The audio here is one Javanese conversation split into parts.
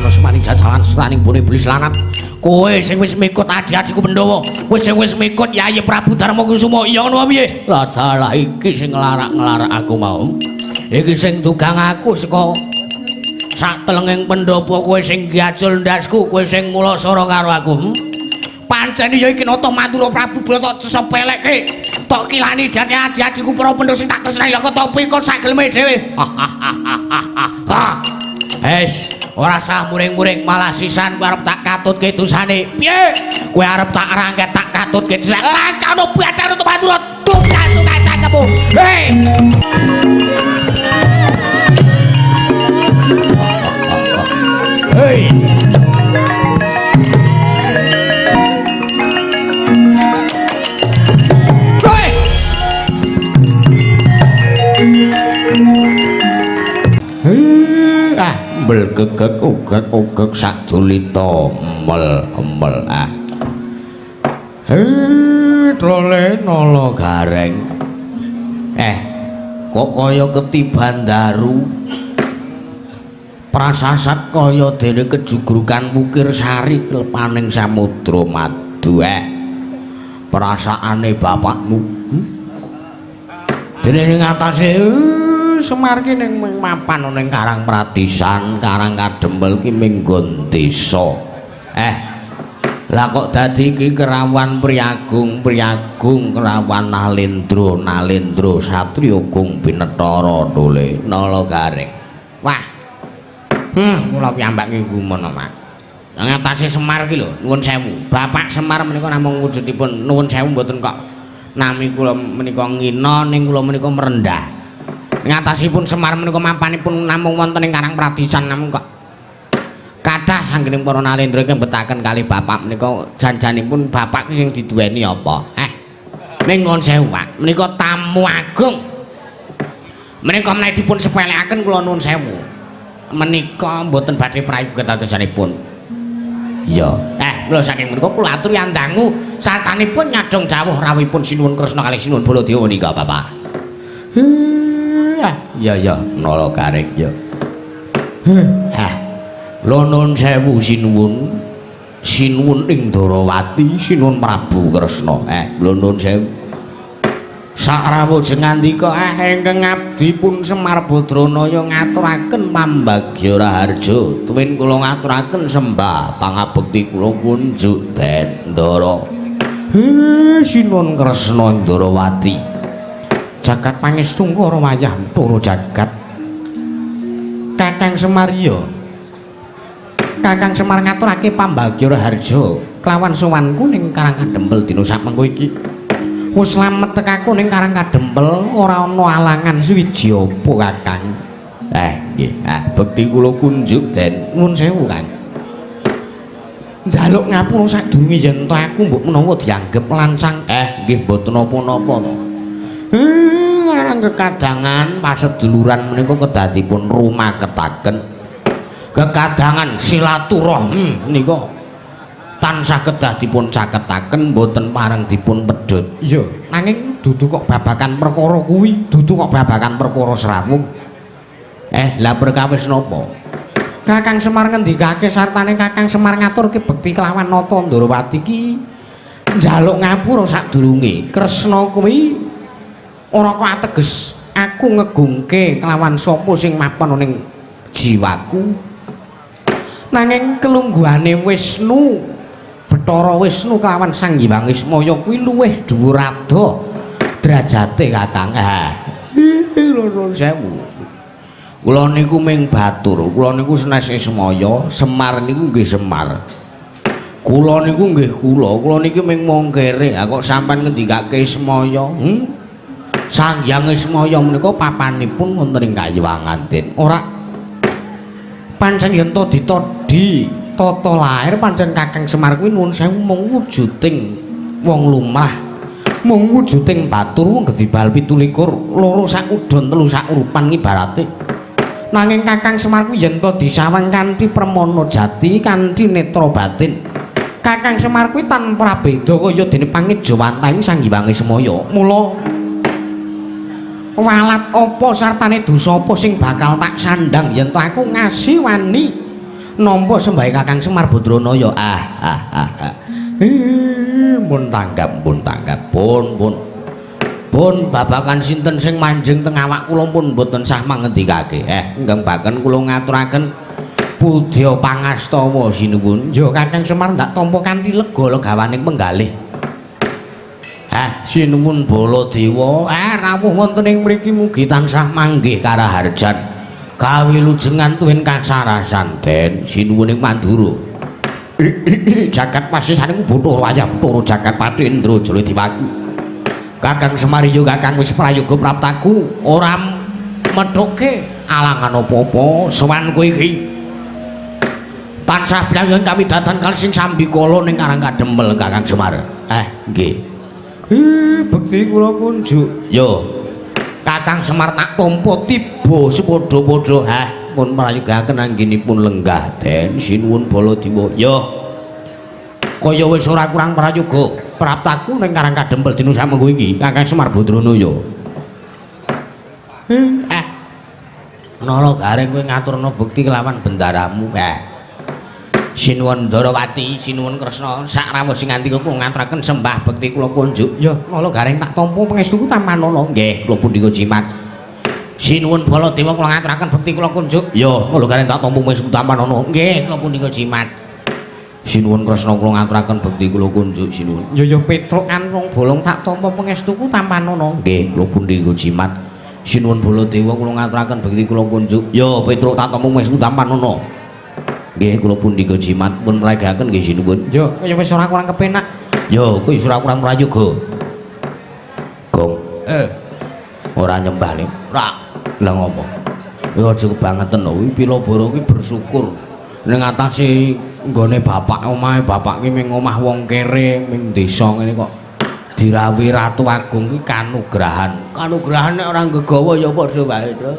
ana semaning jajalan setaning bone iblis lanat. Kowe sing wis mikut adi-adiku Pandhawa, kowe sing wis mikut Yayi Prabu Darma Kusuma, iya ngono piye? Lah dalah iki sing nglarak-nglarak aku mau. Iki sing dugang aku saka sak telenging pendhapa, kowe sing giajul ndasku, kowe sing mulasara karo aku. Pancen iya iki Nata Mandura Prabu Bala tok sepelekke. Tok kilani dadi adi-adiku para Pandhawa sing tak tresnani lha kok tok pikul sak geleme dhewe. Ha. Wes, ora sah muring-muring malah sisan kowe arep tak katutke dosane. Piye? Kowe arep tak rangket tak katutke dosane. Lah kono bathang Nata Mandura tukang-tukang cangkemmu. Hei. Hei. Belgegeg ugeg ugeg sadulita mel mel ah. He trole nala gareng. Kok kaya ketiban daru. Prasasat kaya dene kejugrukan Wukir Sari klepaning samudra madu. Perasaane bapakmu. Dene ning atase Semar ki ning mapan ning Karang Pradisan, Karang Kadempel ki minggon desa. Lah kok dadi iki kerawan Priagung, Priagung kerawan Nalendra, Nalendra satriya gung binetara dole nala gareng. Wah. Kula piyambak ki gumun, Pak. Ngatasi Semar ki lho, nuwun sewu. Bapak Semar menika namung wujudipun nuwun sewu mboten kok nami kula menika ngina ning kula menika merendah. Ngatasipun Semar menika mapanipun namung wonten ing Karang Pradisan namung kok kathah sanggening para nalendra ingkang betaken kali bapak menika janjanipun bapak sing diduweni apa? Ning nuwun sewu, Pak. Menika tamu agung. Menika menawi dipun sepelekaken kula nuwun sewu. Menika mboten badhe prayoga dadosanipun. Iya. Kula saking menika kula aturi andangu sartanipun nyadong jawuh rawuhipun Sinuwun Kresna kalih Sinuwun Baladewa menika, Bapak. Iya ya, nala gareng ya. Heh. Lho nuwun sewu sinuwun. Sinuwun ing Darawati, Sinuwun Prabu Kresna. Lho nuwun sewu. Sakrawuh jengandika ingkang abdi pun Semar Badranaya ngaturaken pambagya raharja. Tuwin kula ngaturaken sembah pangabekti kula kunjuk Den Ndara. Sinuwun Kresna Darawati. Jagat pangestu karo wayah turu jagat. Kakang Semar ya. Kakang Semar ngaturake pambagya raharja kelawan sowanku ning Karang Kadempel dina sakmengko iki. Wis slamet tekaku ning Karang Kadempel ora ana alangan suwiji apa Kakang. Nggih. Bekti kula kunjuk Den. Nuwun sewu, Kang. Njaluk ngapura sadurunge yen to aku mbok menawa dianggep lancang. Nggih mboten napa-napa to. Arang kekadangan paseduluran menika kedadipun rumaketaken. Kekadangan silaturahmi menika tansah kedah dipun caketaken mboten pareng dipun pedhot. Iya, nanging dudu kok babakan perkara kuwi, dudu kok babakan perkara srawung. Lah perkawis napa? Kakang Semar ngendikake sartane Kakang Semar ngaturke bekti kelawan Nata Ndrawati ki njaluk ngapura sadurunge. Kresna kuwi ora kok ateges aku ngegungke kelawan sapa sing mapan ning jiwaku. Nanging kelungguhane Wisnu, Bathara Wisnu kelawan Sang Hyang Ismaya kuwi luwih dhuwur adoh derajate Kakang. Nuwun sewu. Kula niku ming batur, kula niku senes Ismaya, Semar niku nggih Semar. Kula niku nggih kula, kula niki ming wong kere. Lah kok sampean ngendikake Ismaya? Sang Hyang Ismaya menika papanipun wonten ing Kayiwangan, Den. Ora pancen yen to ditodi tata lair pancen Kakang Semar kuwi nuwun sewu mung wujuding wong lumrah. Mung wujuding batur wong gedibal 27 loro sak udon telu sak urupan ibarate. Nanging Kakang Semar kuwi yen to disawang kanthi permana jati kanthi netra batin. Kakang Semar kuwi tanpa beda kaya dene pangejawantahe Sang Hyang Ismaya. Mula walat apa sartane dosa apa sing bakal tak sandang yen to aku ngasi wani Nampa sembahe Kakang Semar Badranaya. Ah ah ah. Ah. Mun tanggap, pun tanggap, pun pun. Pun babagan sinten sing manjing teng awak kula pun mboten sah mangendikake. Ingkang baken kula ngaturaken pudya pangastawa sinuwun. Ya Kakang Semar ndak tampa kanthi lega legawaning penggalih. Sinuwun Baladewa, rawuh wonten ing mriki mugi tansah manggih karaharjan. Kawilujengan tuwin kasarasan den sinuwun ing Mandura. Jagat pasisaning Bathara Wayah Bathara jagat Patindra Jala Diwaku. Kakang Semar ya Kakang wis prayoga praptaku ora methuke alangan apa-apa sowan kowe iki. Tansah piyanggen kawidatan kalih sing sambikala ning Karang Kadempel Kakang Semar. Nggih. Bekti kula kunjuk. Yo. Kakang Semar tak tampa tiba sepadha-padha. Pun prayogaken anggenipun lenggah den sinuwun Baladewa. Yo. Kaya wis ora kurang prayoga praptaku ning Karang Kadempel dina samengko iki Kakang Semar Badranaya. Nala Gareng kowe ngaturna bekti kelawan bendaramu. Sinuwun Ndarawati, sinuwun Kresna, sak rawuh sing nganti kula ngaturaken sembah bekti kula kunjuk. Ya, Nala Gareng tak tampa pangestuku tampanana. Nggih, kula pundhika jimat. Sinuwun Baladewa kula ngaturaken bekti kula kunjuk. Ya, Nala Gareng tak tampa pangestuku tampanana. Nggih, kula pundhika jimat. Sinuwun Kresna kula ngaturaken bekti kula kunjuk sinuwun. Ya ya Petruk Antung Bolong tak tampa pangestuku tampanana. Nggih, kula pundhika jimat. Sinuwun Baladewa kula ngaturaken bekti kula kunjuk. Ya Petruk tak tampa pangestuku tampanana. Nggih, kula pundhika jimat pun mragaken nggih sinuwun. Ya kaya wis ora kurang kepenak. Ya kuwi wis ora kurang prayoga. Gong. Ora nyembah le. Ora. Lah ngopo? Ya aja kebangetan lho. Kuwi Pilabara kuwi bersyukur ning atase nggone bapak omahe bapak ki ming omah wong kere ming desa ngene kok dirawuhi Ratu Agung ki kanugrahan. Kanugrahan nek ora nggawa ya padha wae to.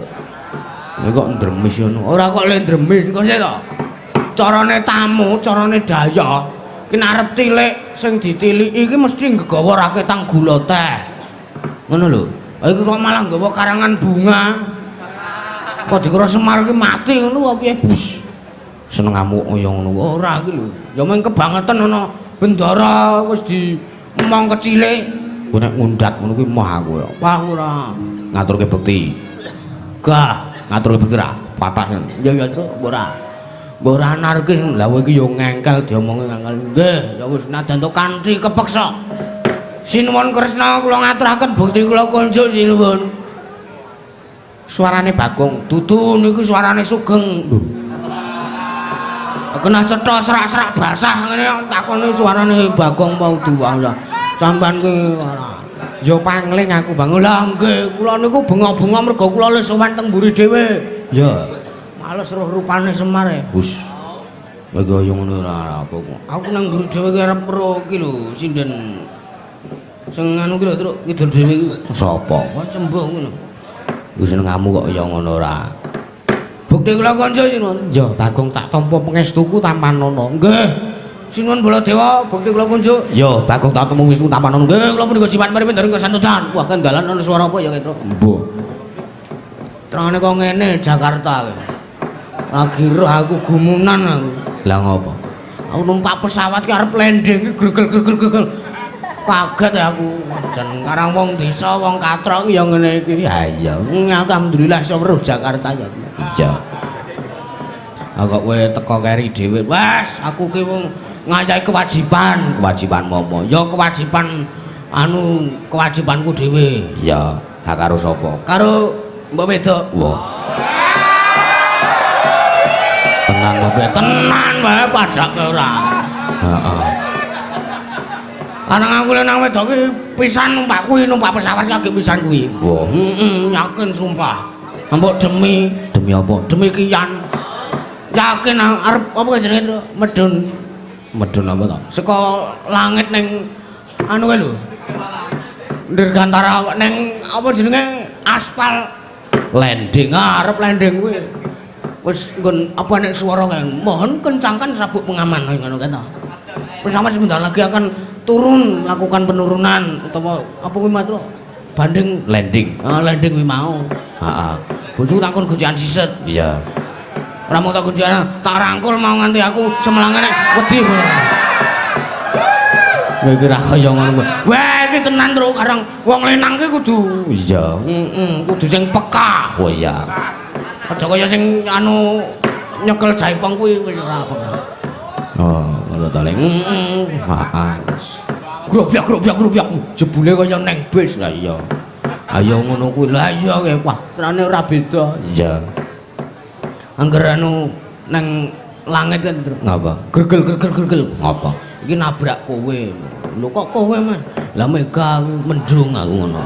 Kowe kok ndremis ngono. Ora kok le ndremis kok sik to. Carane tamu, carane daya ki nek arep tilik sing ditiliki iki mesti nggawa raketang gula teh. Ngono lho. Iki kok malah nggawa karangan bunga. Kok dikira Semar ki mati ngono apa piye? Bus. Seneng ngamuk kaya ngono. Ora iki lho. Ya mung kebangetan ana bendara wis diemong kecile. Kowe nek ngundat ngono kuwi moh aku ya. Wah ora. Ngaturke bekti. Gah, ngaturke bekti ra. Patah. Ya ya Truk, ora. Ora anarkis. Lah kowe iki ya ngengkel diomongi ngengkel. Nggih, ya wis najan to kanthi kepeksa. Sinuwun Kresna kula ngaturaken bekti kula kunjuk sinuwun. Suarane Bagong, dudu niku suarane Sugeng. Lho. Kena cetha serak-serak basah ngene takone suarane Bagong mau duwah lah. Sampeyan ki ora. Ya pangling aku Bang. Lah nggih, kula niku bengok-bengok mergo kula le sowan teng mburi dhewe. Ya. Males roh rupane Semar e. Hus. Kowe kaya ngono ora apa. Aku nang mburi dhewe ki arep ro ki lho, sinden. Sing anu ki lho, Truk, kidul dhewe iki. Sapa? Kok cembung ngono. Wis seneng ngamu kok ya ngono ora. Bukti kula kanca sinuwun. Ya Bagong tak tampa pangestuku tampanana. Nggih. Sinuwun Baladewa, bukti kula kunjuk. Ya Bagong tak tampa pangestuku tampanana. Nggih, kula punika jimat mari ndering kesantutan. Wah, kan dalan ana suara apa ya, Truk? Mbuh. Terangane kok ngene Jakarta. Lagi roh aku gumunan aku. Lah ngopo? Aku numpak pesawat ki arep landing ki gregel-gregel. Kaget aku. Jan karang wong desa, wong katrok ya ngene iki. Ha iya, alhamdulillah iso weruh Jakarta ya. Iya. Kok kowe teko keri dhewe. Wes, aku ki wong ngayahi kewajiban. Kewajiban apa? Ya kewajiban anu kewajibanku dhewe. Iya, ha karo sapa? Karo mbok wedok. Wah. Tenan apa? Tenan wae padake ora. Heeh. Karena aku nang wedok ki pisan numpak kuwi, numpak pesawat lagi pisan kuwi. Wah, heeh, yakin sumpah. Mbok demi apa? Demi kian. Yakin arep apa jenenge medun. Medun apa to? Saka langit ning anu kae lho. Dirgantara ning apa jenenge aspal landing, arep landing kuwi. Wis nggon apa nek swara kae, mohon kencangkan sabuk pengaman ngono kae to. Pesawat sebentar lagi akan turun, melakukan penurunan utawa apa kuwi matro? Banding landing. Ah, landing kuwi mau. Heeh. Bojoku takon gojekan siset. Iya. Ora mung tak gonjana, tak rangkul mau nganti aku semelange nek wedi. Kowe iki ra kaya ngono kuwi. Wah, iki tenan Truk, karang wong lenang ki kudu iya, heeh, kudu sing peka. Oh iya. Aja kaya sing anu nyekel jaipong kuwi wis ora peka. Oh, ngono ta, Leng. Heeh. Heeh. Grobyak grobyak grobyak jebule kaya neng bis. Lah iya. Ayo ngono kuwi. Lah iya kowe. Wah, tenane ora beda. Iya. Angger anu neng langit kan, Truk. Ngapa? Gregel gregel gregel. Ngapa? Iki nabrak kowe. Lho kok kowe, Mas? Lah mega aku mendung aku ngono.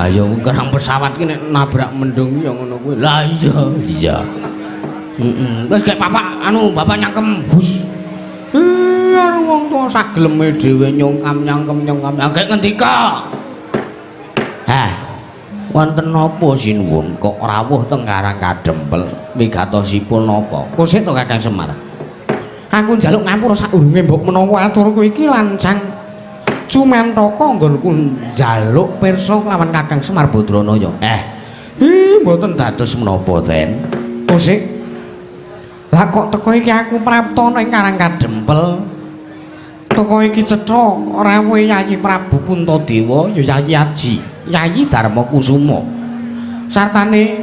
Ayo kerang pesawat ki nek nabrak mendung ya ngono kuwi. Lah iya. Iya. Heeh. Wis gek bapak anu bapak nyangkem bus. Iya wong tuwa sageleme dhewe nyongkam nyangkem nyongkam. Lah gek ngendika. Hah. Wonten napa sinuwun kok rawuh teng Karang Kadempel wigatosipun napa? Kusik to Kakang Semar. Aku njaluk ngapura sadurunge mbok menawa aturku iki lancang cumentaka nggonku njaluk pirsa kelawan Kakang Semar Badranaya. Ih mboten dados menapa, Ten. Kusik. Lah kok teko iki aku prapta ning Karang Kadempel. Teko iki cetha rawuhe Yayi Prabu Puntadewa ya Yayi Aji, Yayi Darma Kusuma. Sartane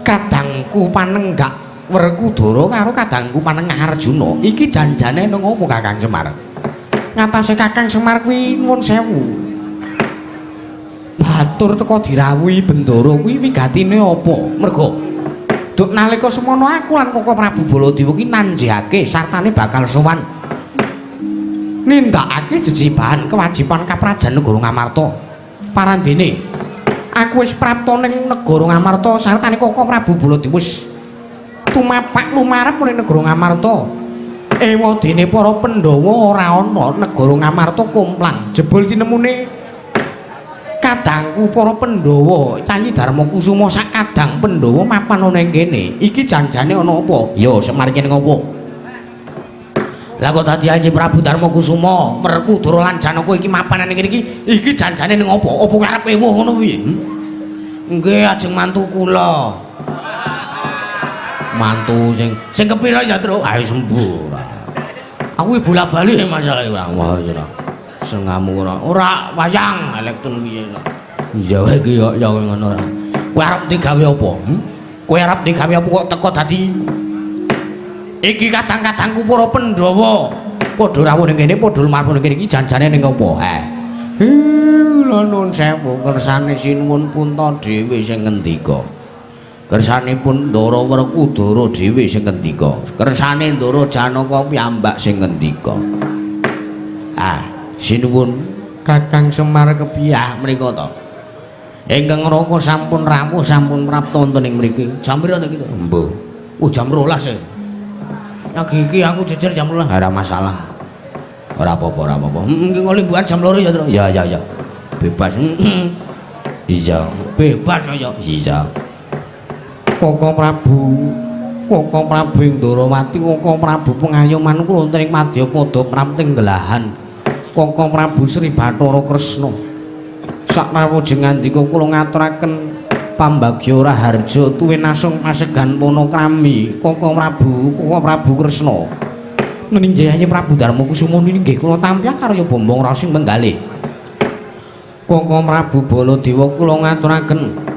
kadangku panenggak Werkudara karo kadangku panengah Arjuna. Iki janjane nang opo Kakang Semar? Ngatasé Kakang Semar kuwi nuwun sewu. Batur teko dirawuhi Bendara kuwi wigatine apa? Merga duk nalika semono aku lan Koko Prabu Baladewa ki nanjihake sartane bakal sowan nindakake jejibahan kewajiban kaprajan negara Ngamarta. Parandene aku wis prapta ning negara Ngamarta sartane Koko Prabu Baladewa wis tumapak lumarep ning negara Ngamarta. Ewadene para Pandhawa ora ana negara Ngamarta komplang. Jebul tinemune kadangku para Pandhawa, Yayi Darma Kusuma sak kadang Pandhawa mapan ana ing kene. Iki janjane ana apa? Ya Semar kene ngopo? Lah kok dadi Yayi Prabu Darma Kusuma, Werkudara lan Janaka iki mapan ning kene iki, iki janjane ning apa? Apa kowe arep ewuh ngono piye? Nggih, ajeng mantu kula. Mantu sing sing kepira ya, Truk? Ayo sembuh. Aku iki bola-bali masalah iki. Wah, ora. Sengamu ora. Ora wayang elektron piye. Iya wae iki ya ngono ora. Kowe arep digawe apa? Kowe arep digawe apa kok teko dadi iki kadang-kadangku para Pandhawa padha rawuh ning kene, padha lumarep ning kene iki janjane ning apa? Lha nuwun sewu kersane sinuwun Punta dhewe sing ngendika. Kersanipun Ndara Werkudara dhewe sing ngendika. Kersane Ndara Janaka piyambak sing ngendika. Ah, sinuwun Kakang Semar kepiye menika to? Ingkang Raka sampun rawuh sampun prapta wonten ing mriki. Jam pira to iki to? Mbuh. Jam 12 e. Lagi iki aku jejer jam 12. Ora masalah. Ora apa-apa, ora apa-apa. Heeh, iki limbukan jam 2 ya, Tru. Ya, ya, ya. Bebas. Iya, bebas ya. Iya. Koko Prabu, Koko Prabu ing Ndorowati, Koko Prabu pengayoman kula wonten ing madyapada prapting delahan. Koko Prabu Sri Bathara Kresna. Sakrawujeng ngandika kula ngaturaken pambagya raharja tuwin asung pasegan panakrami Koko Prabu, Koko Prabu Kresna. Ning Yayi Prabu Darma Kusuma niki nggih kula tampi karya Bombong Rasing Menggalih. Koko Prabu Baladewa kula ngaturaken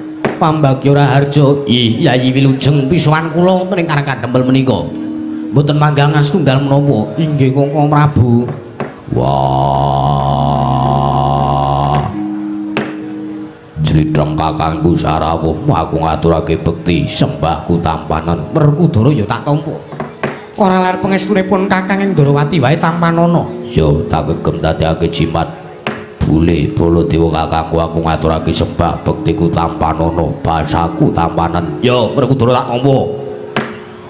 pambagya raharja. Ih, Yayi wilujeng pisowan kula wonten ing Karang Kadempel menika. Mboten manggal setunggal menapa? Inggih Koko Prabu. Wah. Jlidheng kakangku sarawuh, aku ngaturake bekti sembahku tampanen. Werkudara ya tak tampa. Ora lar pangestunipun Kakang ing Ndorowati wae tampanana. Ya tak gegem dadekake jimat. Bule Baladewa kakangku aku ngaturake sembah bektiku tampanana, basaku tampanen. Ya Werkudara tak tampa.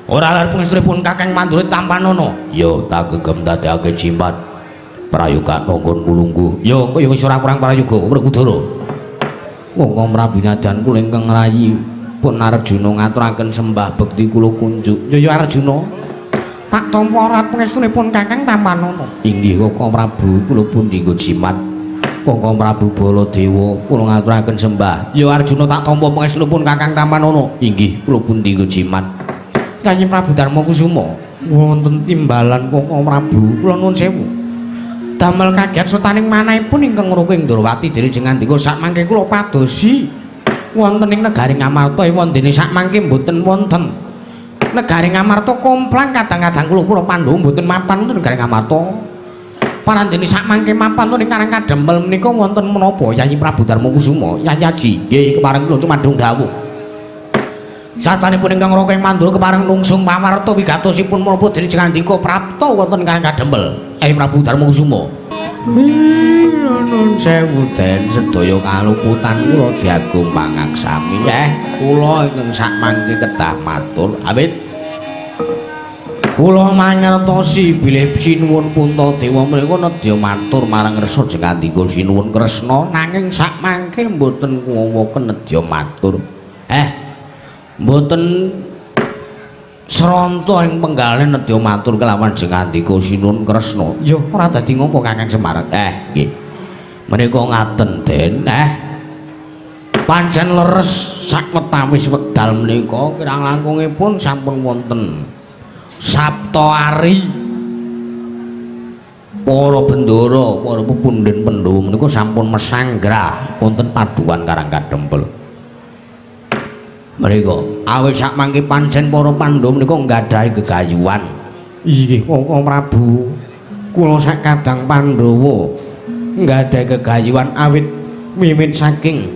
Ora lar pangestunipun Kakang Mandura tampanana. Ya tak gegem dadekake jimat. Prayoga nonggon mulungguh. Ya kaya wis ora kurang prayoga Werkudara. Monggo mrabinadan kula ingkang rayi pun Arjuna ngaturaken sembah bekti kula kunjuk. Ya ya Arjuna. Tak tampa ora pangestunipun Kakang tampanana. Inggih Koko Prabu kula pun dinggo jimat. Koko Prabu Baladewa kula ngaturaken sembah. Ya Arjuna tak tampa pangestunipun Kakang tampanana. Inggih kula pun dinggo jimat. Kyai Prabu Darma Kusuma wonten timbalan Koko Prabu kula nuwun sewu. Damel kaget sutaning manahipun ingkang Ruking Ndrawati dene jengandika sakmangke kula padosi wonten ing negari Ngamarta wondene sakmangke mboten wonten. Negari Ngamarta komplang kadang-kadang kula para Pandhawa mboten mapan wonten negari Ngamarta. Parandene sakmangke mapan wonten ing Karang Kadempel menika wonten menapa Yayi Prabu Darma Kusuma? Yayi Aji, nggih kepareng kula cumadung dawuh. Satanipun ingkang Raka ing Mandura kepareng nungsung pawarta wigatosipun menapa dene jengandika prapta wonten Karang Kadempel. Yayi Prabu Darma Kusuma. Nuwun sewu den sedaya kaluputan kula diagung pangaksami. Kula ingkang sakmangke kedah matur awit kula mangertosi bilih Sinuwun Puntadewa menika nedya matur marang Resa jengandika Sinuwun Kresna nanging sakmangke mboten kuwawa nedya matur. Mboten sranta ing penggalih nedya matur kelawan jengandika Sinuwun Kresna. Ya ora dadi ngopo Kakang Semar. Nggih. Menika ngaten Den. Pancen leres sakwetawis wekdal menika kirang langkungipun sampun wonten Sapta Ari para bendara, para pepundhen Pandhawa menika sampun mesanggrah wonten padukan Karang Kadempel. Mriko awit sakmangke pancen para Pandhawa menika nggadahi gegayuhan. Inggih Koko Prabu, kula sakadang Pandhawa nggadahi gegayuhan awit wiwit saking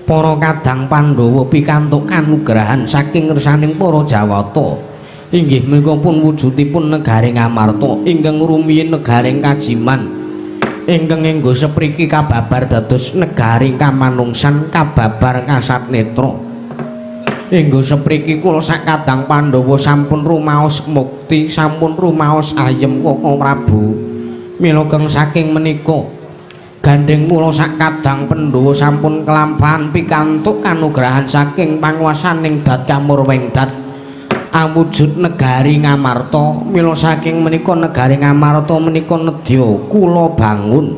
para kadang Pandhawa pikantuk kanugrahan saking ngersaning para Jawata. Inggih menika pun wujudipun negari Ngamarta ingkang rumiyin negari Kajiman ingkang enggo sepriki kababar dados negari kamanungsan kababar kasat netra. Enggo sepriki kula sakadang Pandhawa sampun rumaos mukti, sampun rumaos ayem Koko Prabu. Mila keng saking menika gandheng kula sakadang Pandhawa sampun kelampahan pikantuk kanugrahan saking panguwasaning Dat Kamurwengdat awujud negari Ngamarta. Mila saking menika negari Ngamarta menika nedya kula bangun.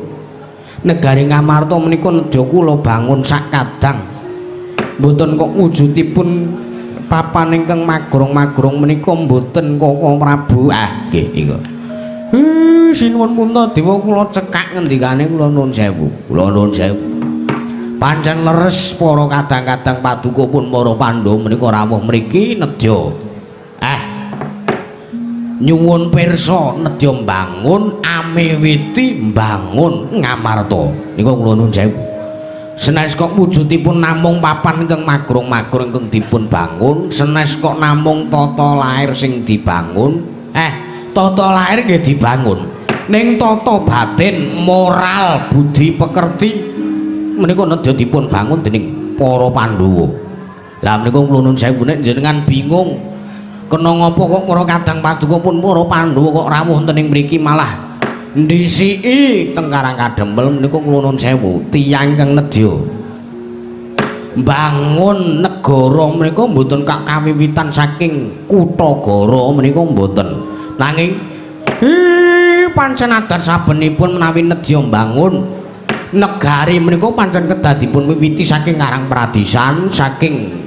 Negari Ngamarta menika nedya kula bangun sakadang. Mboten kok wujudipun papan ingkang magrong-magrong menika mboten Koko Prabu. Nggih niku. Sinuwun Puntadewa kula cekak ngendikane kula nuwun sewu. Kula nuwun sewu. Pancen leres para kadang-kadang paduka pun para Pandhawa menika rawuh mriki nedya. Nyuwun pirsa nedya mbangun amiwiti mbangun Ngamarta. Niku kula nuwun sewu. Senes kok wujudipun namung papan ingkang magrong-magrong ingkang dipun bangun, senes kok namung tata lair sing dibangun. Tata lair nggih dibangun. Ning tata batin, moral, budi pekerti menika nedya dipun bangun dening para Pandhawa. Lah menika kula nuwun sewu nek jenengan bingung kena ngapa kok para kadang paduka pun para Pandhawa kok rawuh wonten ing mriki malah ndhisiki teng Karang Kadempel menika kula nuwun sewu tiyang ingkang nedya mbangun negara menika mboten kak kawiwitan saking Kutagara menika mboten, nanging pancen adat sabenipun menawi nedya mbangun negari menika pancen kedah dipun wiwiti saking Karang Pradisan, saking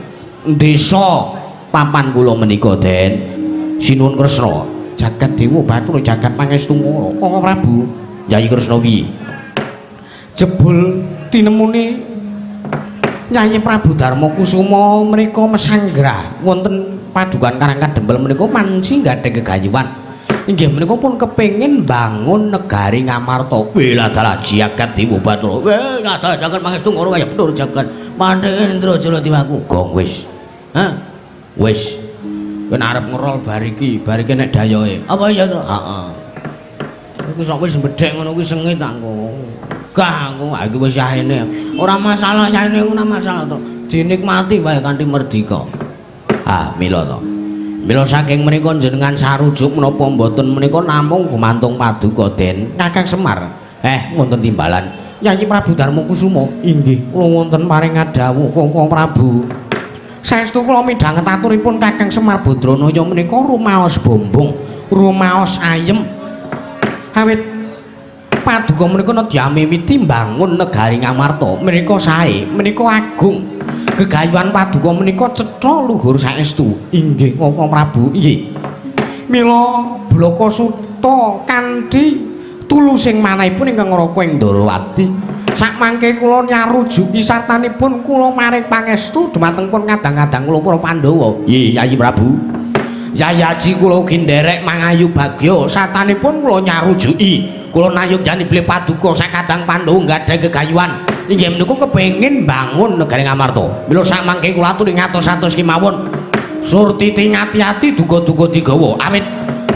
desa papan kula menika Den. Sinuwun Kresna jagat dewa bathara jagat pangestu Koko Prabu Yayi Kresna piye jebul tinemune Yayi Prabu Darma Kusuma menika mesanggrah wonten padukan Karang Kadempel menika manci gadhah gegayuhan inggih menika pun kepengin bangun negari Ngamarta. Wiladalah jagat dewa bathara wiladalah jagat pangestu kaya bener jagat Pandhendra Jala Diwaku gong wis. Hah wis kowe arep ngerol bar iki, bar iki nek dayohe. Apa iya to? Heeh. Iku sok wis mbedhek ngono kuwi sengit aku. Gah aku iki wis yahene. Ora masalah yahene ora masalah to. Dinikmati wae kanthi merdika. Ah, mila to. Mila saking menika jenengan sarujuk menapa mboten menika namung gumantung paduka Den Kakang Semar. Wonten timbalan Yayi Prabu Darma Kusuma. Inggih, kula wonten paring dawuh Koko Prabu. Saestu kula midhanget aturipun Kakang Semar Badranaya menika rumaos bombong, rumaos ayem. Awit paduka menika nedya miwiti mbangun negari Ngamarta menika sae, menika agung. Gegayuhan paduka menika cetha luhur saestu. Inggih Kakang Prabu. Inggih. Mila Blaka Suta kanthi tulusing manahipun ingkang ngraka ing Ndarawati. Sakmangke kula nyarujuki sartanipun kula maring pangestu dumateng pun kadang-kadang kula para Pandhawa. Nggih, Yayi Prabu. Yayi Aji kula ugi nderek mangayu bagya sartanipun kula nyarujuki. Kula nayogyan bilih paduka sakadang Pandhawa nggadahi gegayuhan inggih menika kepengin mbangun negari Ngamarta. Mila sakmangke kula aturi ngatos-atos kemawon. Surtiti ngati-ati duga-duga digawa awit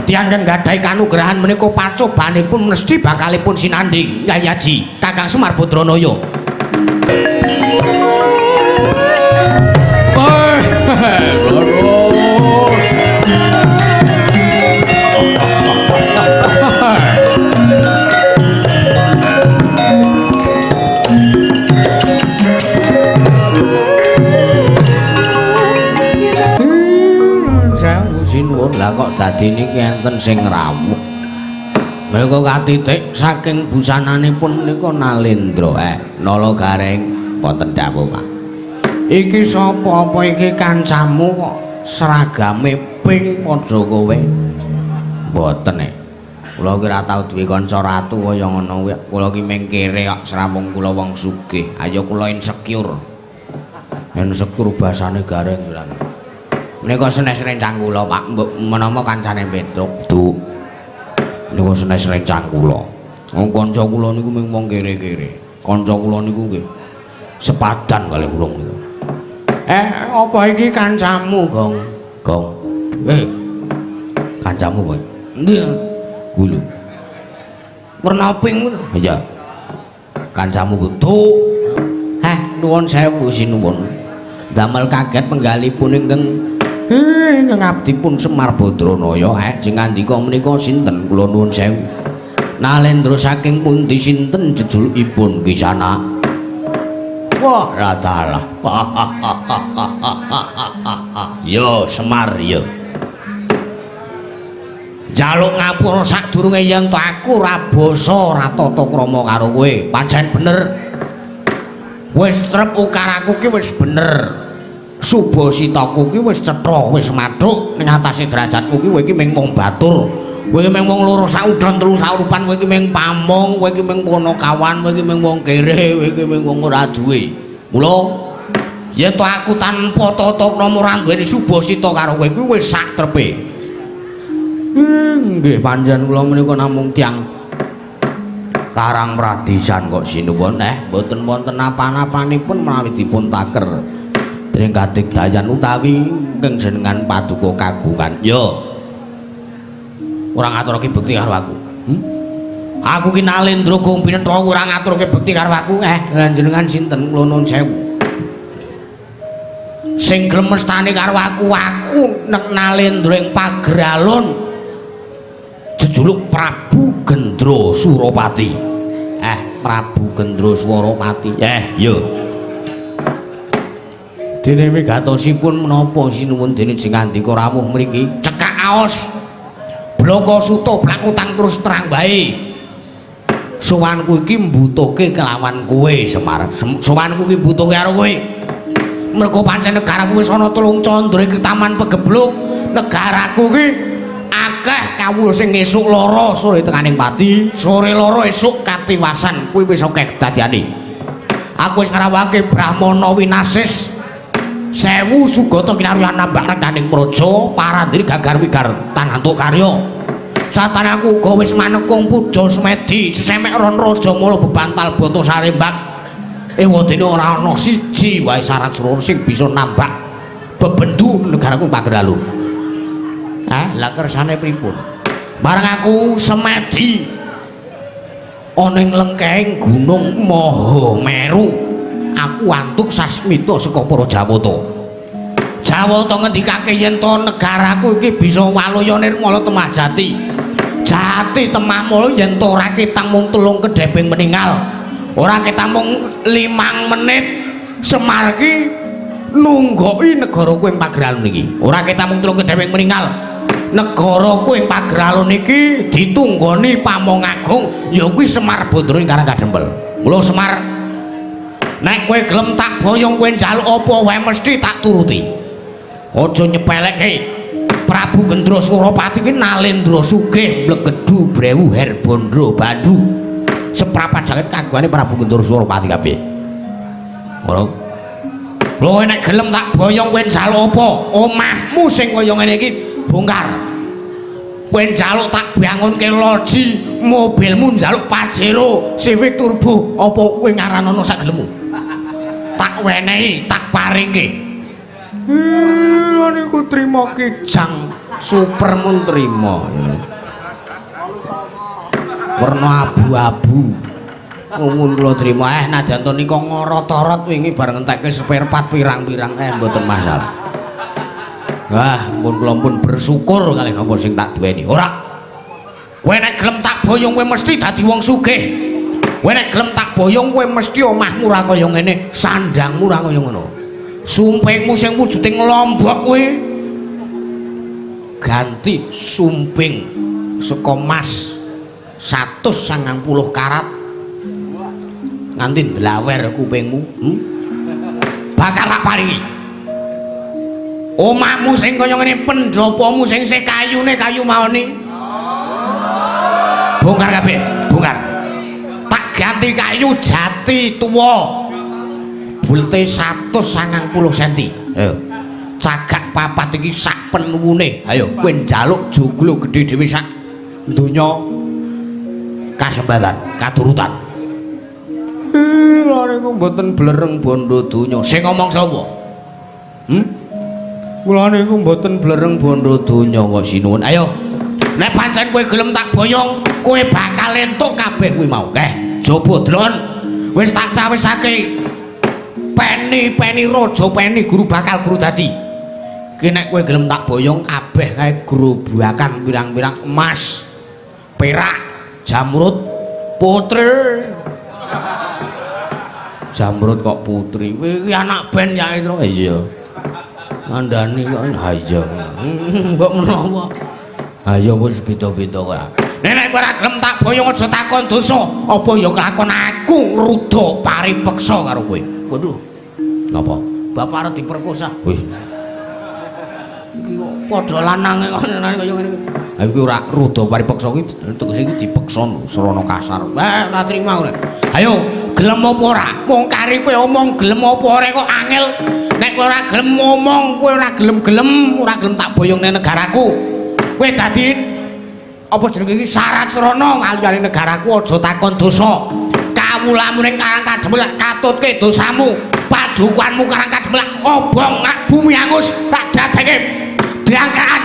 tiyang kang nggadahi kanugrahan menika pacobanipun mesti bakalipun sinandhing Yayi Aji Kakang Semar Badranaya. Sinuwun lah kok dadi niki enten sing rawuh. Menika katitik saking busananipun menika Nalendra. Nala Gareng wonten dawuh, Pak. Iki sapa apa iki kancamu kok seragame pink padha kowe? Mboten e. Kula ki ora tau duwe kanca ratu kaya ngono kuwi. Kula ki mung kere kok srampung kula wong sugih. Ayo kula insecure. Insecure basane Gareng lan. Menika senes rencang kula, Pak. Mbok menapa kancane Petruk? Du. Niku senes rencang kula. Wong kanca kula niku mung wong kere-kere. Kanca kula niku nggih sepadan kalih kula niku. Apa iki kancamu, Gong? Gong. Kancamu kowe. Endi? Kuwi lho. Werna pink ngono. Iya. Kancamu kudu. Heh, nuwun sewu sinuwun. Damel kaget penggalipun ingkang ingkang abdipun Semar Badranaya. Sing ngandika menika sinten? Kula nuwun sewu. Nalendra saking pundi sinten jejulukipun Kisana? Wah, ora salah. Yo Semar yo. Jaluk ngapura sadurunge yen to aku ora basa ora tata krama karo kowe. Pancen bener. Wis trep ukaraku ki wis bener. Subasitaku ki wis cetha, wis mathuk ning atase derajatku ki kowe iki mung wong batur. Kowe iki mung wong loro saudon telu saurupan, kowe iki mung pamong, kowe iki mung ponokawan, kowe iki mung wong kere, kowe iki mung wong ora duwe. Mula yen to aku tanpa tata krama ora duweni subasita karo kowe kuwi wis sak trepe. Nggih pancen kula menika namung tiyang Karang Pradisan kok sinuwun. Mboten wonten napa-napanipun menawi dipun taker dening kadigdayan utawi ingkang jenengan paduka kagungan. Yo. Ora ngaturake bekti karo aku. Aku ki Nalendra Gong Pinetha ora ngaturake bekti karo aku. Lan jenengan sinten? Kula nuwun sewu. Sing gremestane karo aku, aku nek Nalendra ing Pageralun jejuluk Prabu Gendra Surapati. Prabu Gendra Surapati. Yo. Dene wigatosipun menapa sinuwun dene jeng ngandika rawuh mriki? Cekak aos. Blaka Suta blakutang terus terang wae. Sowanku iki mbutuhke kelawan kowe, Semar. Sowanku iki mbutuhke karo kowe. Mergo pancen negaraku wis ana telung candra iki taman pegebluk. Negaraku iki akeh kawula sing esuk lara sore tekaning pati, sore lara esuk katiwasan. Kuwi wis akeh kedadiane. Aku wis ngrawuhake Brahmana Winasis 1000 sugata kinaryan nambah rekaning praja parandiri gagar wigar tanantuk karya. Satane aku uga wis manekung puja semedi sesemek ron raja mala bebantal bata sarembak. Ewadene ora ana siji wae syarat surara sing bisa nambah bebendu negaraku Pageralun. Lah kersane pripun? Bareng aku semedi ana ing lengkehing Gunung Mahameru, aku antuk sasmita saka para Jawata. Jawata ngendikake yen to negaraku iki bisa waluya nirmala temah jati. Jati temah mula yen to ora ketang mung 3 kedheping meninggal. Ora ketang mung 5 menit Semar iki nunggoki negaraku ing Pageralun iki. Ora ketang mung 3 kedheping meninggal. Negaraku ing Pageralun iki ditunggoni Pamong Agung ya kuwi Semar Badra ing Karang Kadempel. Mula Semar Nek kowe gelem tak boyong kowe njaluk apa wae mesti tak turuti. Aja nyepelekke. Prabu Gendra Surapati kuwi nalendra sugih mlegedu brewu herbandra bandu. Seprapat jagat kagungane Prabu Gendra Surapati kabeh. Ora. Lho nek gelem tak boyong kowe njaluk apa? Omahmu sing kaya ngene iki bongkar. Kowe njaluk tak bangunke loji, mobilmu njaluk Pajero, Civic Turbo, apa kowe ngaranono sak gelemmu? Tak wenehi, tak paringke. Lha niku trimo kijang super mun trimo. Werna abu-abu. Ngumun kula trimo. Najan to nika ngorot-orot wingi bareng entekke spare part pirang-pirang mboten masalah. Wah, pun kula pun bersyukur kali napa sing tak duweni. Ora. Kowe nek gelem tak boyong kowe mesti dadi wong sugih. Kowe nek gelem tak boyong kowe mesti omahmu ora kaya ngene, sandangmu ora kaya ngono. Sumpingmu sing wujude nglombok kuwi ganti sumping saka mas 190 karat nganti ndlawer kupingmu. Bakal tak paringi. Omahmu sing kaya ngene, pendopomu sing isih kayune kayu maoni. Bongkar kabeh, bongkar. Tak ganti kayu jati tuwa. Bulte 190 cm. Ayo. Cagak papat iki sak penuwune. Ayo kowe njaluk joglo gedhe dhewe sak donya kasembatan, katurutan. Lha niku mboten blereng bondo donya. Sing ngomong sapa? Kula niku mboten blereng bondo donya kok sinuwun. Ayo. Nek pancen kowe gelem tak boyong, kowe bakal entuk kabeh kuwi mau. Keh, jaba delon. Wis tak cawisake. Peni-peni raja peni guru bakal guru dadi. Ki nek kowe gelem tak boyong kabeh kae grobakan pirang-pirang emas, perak, jamrut, putri. Jamrut kok putri. Kowe iki anak band ya itu. Iya. Ngandani kok ha iya. Mbok menawa. Ha iya wis beda-beda kok. Nek kowe ora gelem tak boyong aja takon dosa. Apa ya kelakon aku ngruda paripeksa karo kowe. Waduh. Napa? Bapak arep diperkosa. Wis. Iki kok padha lanange kok kaya ngene iki. Ha iki ora ruda paripeksa kuwi tegese iki dipeksa srana kasar. Wah, ora trima ora. Ayo, gelem apa ora? Wong kari kowe omong gelem apa ora kok angel. Nek kowe ora gelem ngomong, kowe ora gelem-gelem, ora gelem tak boyong ning negaraku. Kowe dadi apa jenenge iki syarat srana ngaliyane negaraku aja takon dosa. Kawulamu ning Karang Kademel katutke dosamu. Padukuanmu Karang Kademel obong nak bumi angus tak dadeke drangkaan.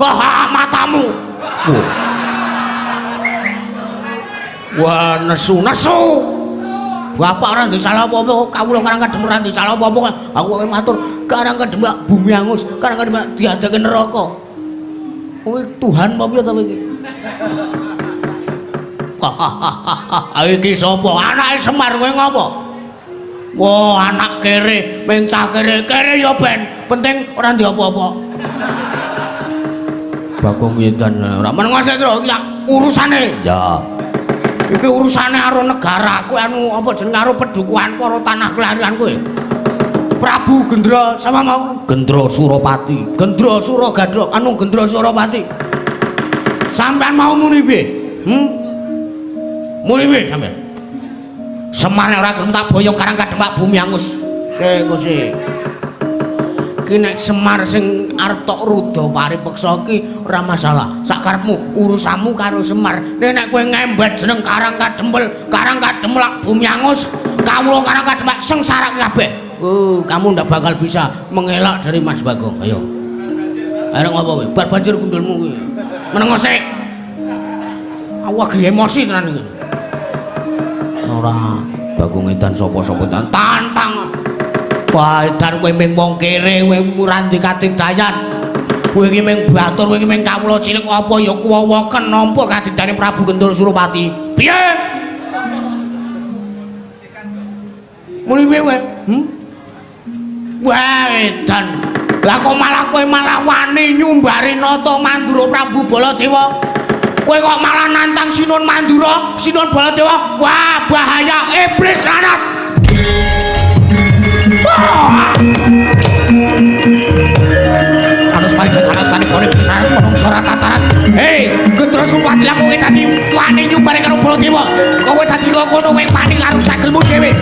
Wah, matamu. Wah, nesu. Bapak ora ndek salah apa-apa, kawula Karang Kademel ora ndek salah apa-apa. Aku matur Karang Kademel bumi angus, Karang Kademel diadake neraka. Kowe Tuhan apa piye ta kowe iki? Hahaha, iki sapa? Anake Semar kowe ngopo? Wah, anak kere, mencah kere, kere ya ben, penting ora ndek apa-apa. Bagong Wedan ora meneng sik iki urusane. Ya. Iki urusane karo negara kowe anu apa jeneng karo pedukuhan karo tanah kelarian kowe. Prabu Gendra sama mau Gendra Surapati, Gendra Suragadha, anu Gendra Surapati. Sampean mau muni piye? Muni piye sampean? Semar ora gelem tak boyong Karang Kademak bumi angus. Sik kok sik. Iki nek Semar sing arep tok ruda paripeksa iki ora masalah. Sakarepmu urusanmu karo Semar. Nek kowe ngembet jeneng Karang Kadempel, Karang Kademelak bumi angus, kawula Karang Kademak sengsara kabeh. Oh, kamu ndak bakal bisa mengelak dari Mas Bagong. Ayo. Ayo ngopo kowe? Bar banjur gundulmu kuwi. Menengo sik. Aku lagi emosi tenan iki. Ora, Bagong edan sapa-sapa tantang. Wah, edan kowe ming wong kere, kowe ora ndek katigdayan. Kowe iki mung batur, kowe iki mung kawula cilik apa ya kuwawaken nampa kadidane Prabu Gendra Surapati. Piye? Muni piye kowe? Hmm? Wah, edan. Lah kok malah kowe malah wani nyumbari Nata Mandura Prabu Baladewa? Kowe kok malah nantang Sinuhun Mandura, Sinuhun Baladewa? Wah, bahaya iblis lanat. Harus mari jajaran sani kone bisa menungso tataran. Hei, Gendra Surapati lah kowe dadi wani nyumbari karo Baladewa. Kowe dadi kok ngono kowe wani karo sagelmu dhewe.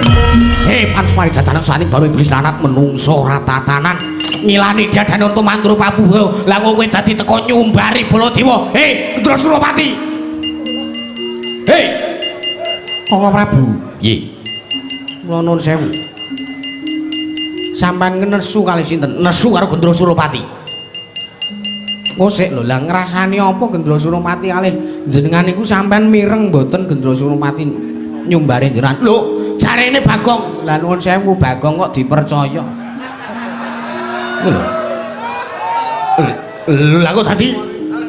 Hei, harus mari jajaran sani baru iblis lanat menungso tatanan. Ngilani diadane untuk Mandura Prabu. Lah kowe dadi teko nyumbari Baladewa. Hei, Gendra Surapati. Hei. Koko Prabu. Nggih. Kula nuwun sewu. Sampeyan nesu kali sinten? Nesu karo Gendra Surapati. Ngosik lho, lah ngrasani apa Gendra Surapati kalih jenengan niku sampeyan mireng mboten Gendra Surapati nyumbari jenengan? Lho, jarene Bagong. Lah nuwun sewu Bagong kok dipercaya. Lho. Lah kok dadi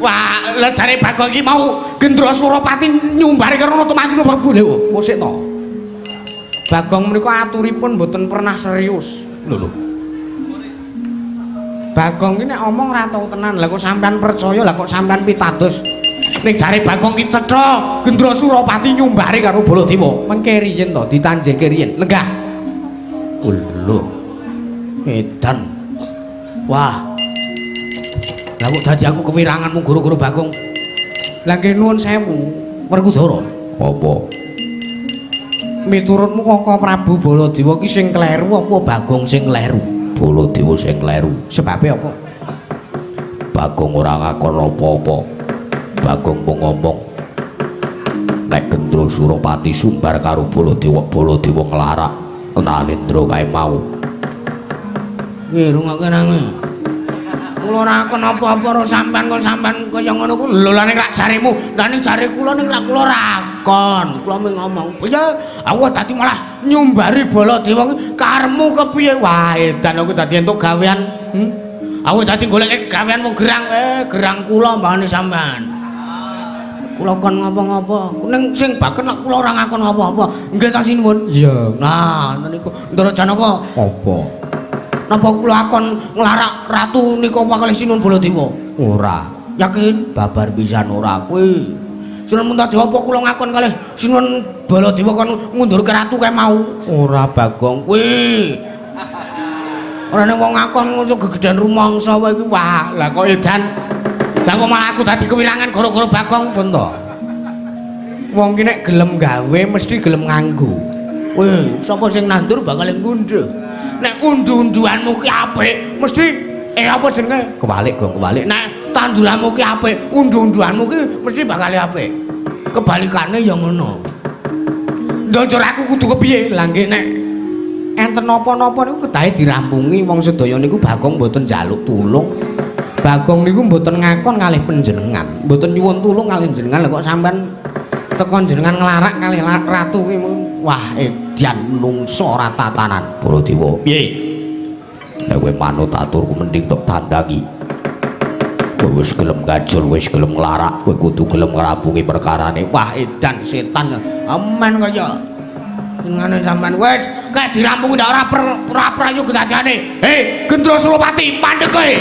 wah, lah jare Bagong iki mau Gendra Surapati nyumbari karo Nata Mandura Prabu. Lho, ngosik to. Bagong menika aturipun mboten pernah serius. Lho lho. Bagong iki nek omong ora tau tenan. Lah kok sampean percaya, lah kok sampean pitados. Ning jare Bagong iki cetha Gendra Surapati nyumbari karo Baladewa. Mengke riyen to, ditanjeke riyen. Lenggah. Lho. Edan. Wah. Lah kok dadi aku kewirangan mung guru-guru Bagong. Lah nggih nuwun sewu, Werkudara. Apa? Miturutmu Koko Prabu Baladewa ki sing kleru apa Bagong sing kleru? Baladewa sing kleru. Sebabe apa? Bagong ora ngakon apa-apa. Bagong mung ngomong nek Gendra Surapati sumbar karo Baladewa, Baladewa nglarak Nalendra kae mau. Nggih, rungokke nang. Kula ora akon apa-apa karo sampean kok sampean kaya ngono ku. Lho lah ning rak jaremu, lah ning jare kula ning rak kula ora akon. Kula mung ngomong, piye aku dadi malah nyumbari Baladewa ki karepmu kepiye? Wah, edan aku dadi entuk gawean. Aku dadi golek gawean wong gerang, gerang kula mbahane sampean. Kula kon ngopo-ngopo. Ning sing baken lak kula ora ngakon apa-apa. Nggih ta sinuwun? Iya. Nah, ngoten niku. Ndara Janaka. Apa? Napa kula akon nglarak ratu nika kalih Sinuhun Baladewa? Ora. Yakin? Babar pisan ora kuwi. Sinuhun Puntadewa apa kula ngakon kalih Sinuhun Baladewa kon ngundurke ratu kae mau? Ora Bagong kuwi. Ora ning wong ngakon ngono gegedhan rumangsa wae iki. Wah, lah kok edan. Lah kok malah aku dadi kewirangan gara-gara Bagong pun to. Wong ki nek gelem gawe mesti gelem nganggo. Weh, sapa sing nandur bakal ngunduh. Nek undu-unduanmu ki apik, mesti apa jenenge? Kebalik, Gong, kebalik. Nek tanduranmu ki apik, undu-unduanmu ki mesti bakal apik. Kebalikane ya ngono. Ndonjor aku kudu kepiye? Lah nggih nek enten napa-napa niku kedahe dirampungi wong sedaya niku Bagong mboten njaluk tulung. Bagong niku mboten ngakon kalih panjenengan, mboten nyuwun tulung kalih jenengan. Lah kok sampean tekon jenengan nglarak kalih ratu kuwi. Wah, edan menungso ora tatanan. Baladewa, piye? Nek kowe manut aturku mending tok tandangi. Kowe wis gelem gajul, wis gelem nglarak, kowe kudu gelem ngrampungi perkarane. Wah, edan setan. Amen kaya jenengane sampean wis kae dirampungi ndak ora ora prayu kedadiane. Hei, Gendra Surapati, mandek kowe.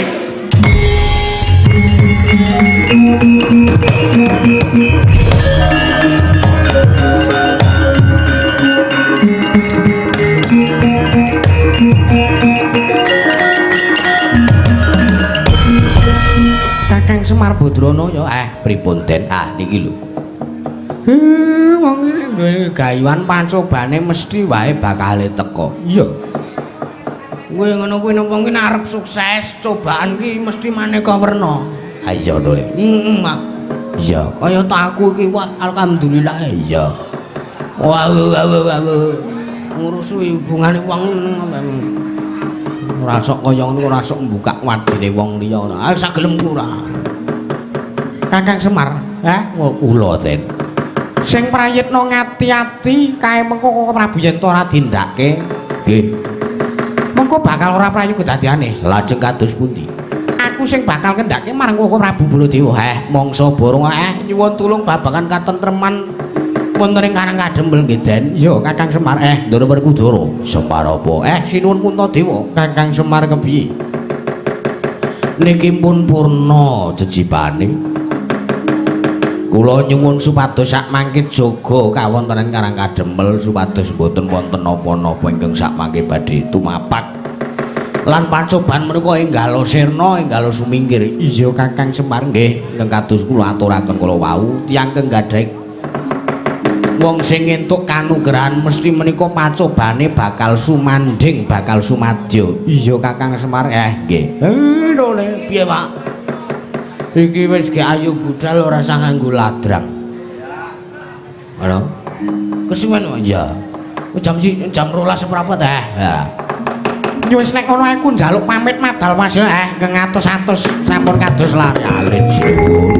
Kakang Semar Badrana ya pripun Den? Ah niki lho. Wong iki duwe gayuhan pancobane mesti wae bakale teka. Iya. Kowe ngono kuwi napa ki nek arep sukses cobaan ki mesti maneka werna. Ha iya lho. Heeh, Mak. Iya, kaya ta aku iki wah alhamdulillah iya. Wah wah wah wah. Ngurusi hubungane wong ora sok kaya ngono ora sok mbukak wajine wong liya ngono. Ah sak gelemku ora. Kakang Semar, kula Den. Sing prayitna ngati-ati kae mengko Koko Prabu yen ora dindake. Nggih. Mengko bakal ora prayu kedadiane. Lajeng kados pundi? Aku Aku sing bakal kendhake marang Koko Prabu Baladewa. Mangsa borong nyuwun tulung babagan katentreman wonten ing Karang Kadempel nggih, Den. Iya, Kakang Semar. Ndara Werkudara. Semar apa? Sinuwun Puntadewa. Kakang Semar kepiye? Niki pun purna jejibane. Kula nyuwun supados sak mangke jaga kawontenan Karang Kadempel supados mboten wonten napa-napa ingkang sak mangke badhe tumapak. Lan pacoban menika enggalo sirna, enggalo sumingkir. Iya, Kakang Semar nggih, ingkang kados kula aturaken kala wau, tiyang kang gadhahi wong sing entuk kanugrahan mesti menika pacobane bakal sumandhing, bakal sumadya. Iya, Kakang Semar. Nggih. Lho, piye, Pak? Iki wis ge ayu budal ora usah nganggo ladrang. Halo. Kesuwen kok ya. Jam 12 seprapat Ha. Ya wis nek ngono aku njaluk pamit madal Mas ingkang atus-atus sampun kados lari alit sinuwun.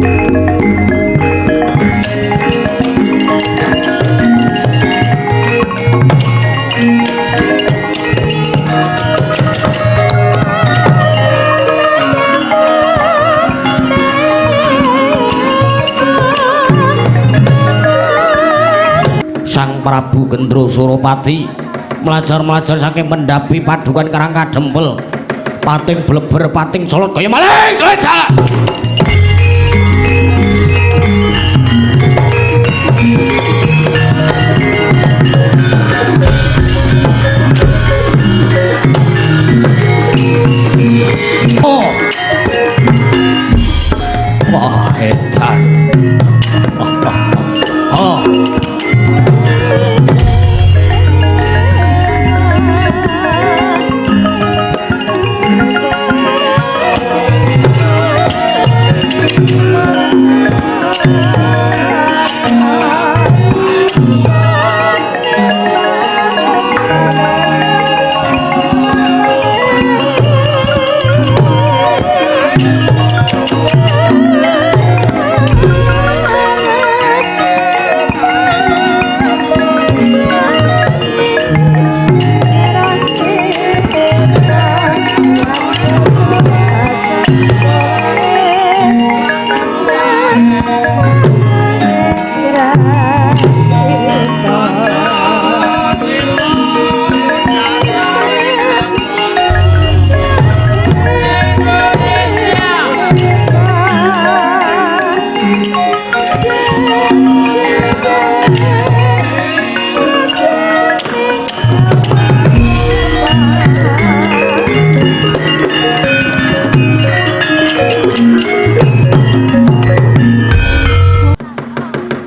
Sang Prabu Gendro Suropati melajar-melajar saking mendapi padukan Karang Kadempel, pating bleber pating solot kaya maling glecak. Oh, wah edan. Oh.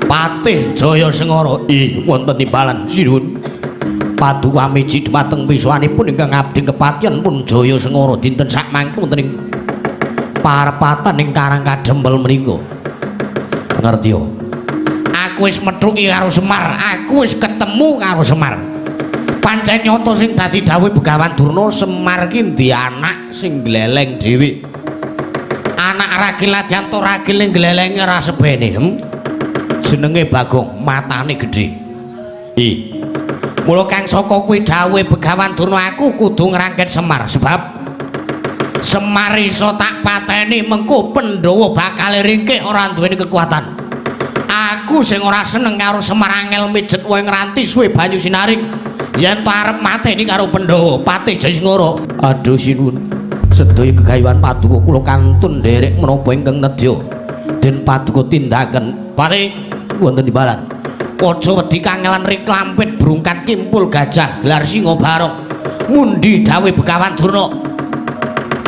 Patih Jaya Sengara wonten timbalan sinuwun. Paduka miji dhumateng misuwanipun ingkang abdi kepatihan pun Jaya Sengara dinten sakmangke wonten ing parepatan ing Karang Kadempel menika. Ngerti yo. Aku wis methuki karo Semar, aku wis ketemu karo Semar. Pancen nyata sing dadi dawuh Begawan Durna, Semar ki ndhi anak sing gleleng dhewe. Anak ragil ladyanto ragil ning glelenge ora sebene. Jenenge Bagong, matane gedhe. Mula kang saka kuwi dawuhe Begawan Durna aku kudu ngrangkit Semar sebab Semar iso tak pateni mengko Pandhawa bakal ringkih ora duweni kekuatan. Aku sing ora seneng karo Semar angel mijet wae ngranti suwe banyu sinaring yen to arep mateni karo Pandhawa Patih Jayasengara. Aduh sinuwun, sedaya gegayuhan paduka kula kantun nderek menapa ingkang nedya den paduka tindaken. Patih wonten timbalan. Aja wedi kangelan rik lampit brungkat kimpul gajah gelar singa barong. Mundi dawuhe Begawan Durna.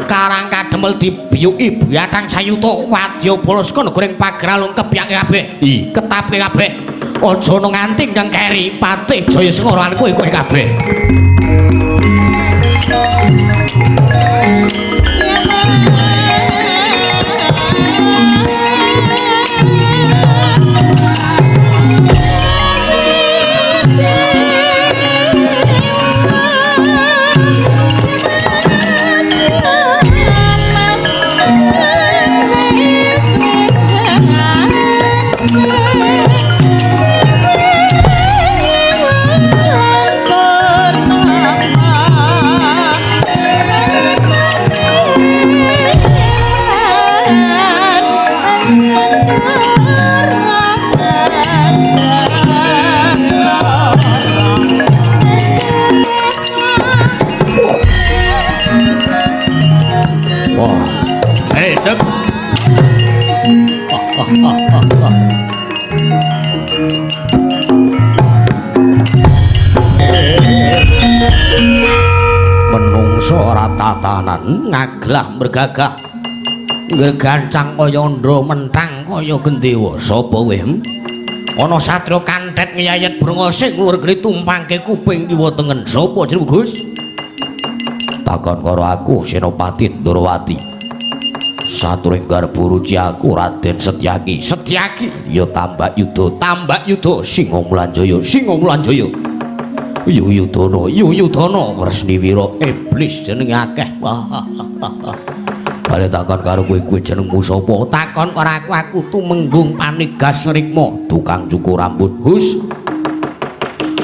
Karang Kadempel dibiyuki buyatang sayuta wadya bala saka negara ing pageralung kepyake kabeh. Ketapke kabeh. Aja ana nganti ingkang keri Patih Jayasengara lan kowe kowe kabeh. Jangan Basa ora tatanan, ngaglah mergagah. Ngregancang kaya ndra mentang kaya gendewa. Sapa kowe? Ana satria kantet ngeyayet brengose ngluwur geni tumpangke kuping kiwa tengen. Sapa jenengmu, Gus? Takon karo aku Senopati Ndorowati. Saturing garba ruci aku Raden Setyaki. Setyaki ya tambak yuda, tambak yuda Singa Mulanjaya, Singa Mulanjaya. Yuyudana, Yuyudana Wresniwira iblis jenenge akeh. Bale takon karo kowe, kowe jenengmu sapa? Takon karo aku, aku Tumenggung Panigas Rikma, tukang cukur rambut. Gus.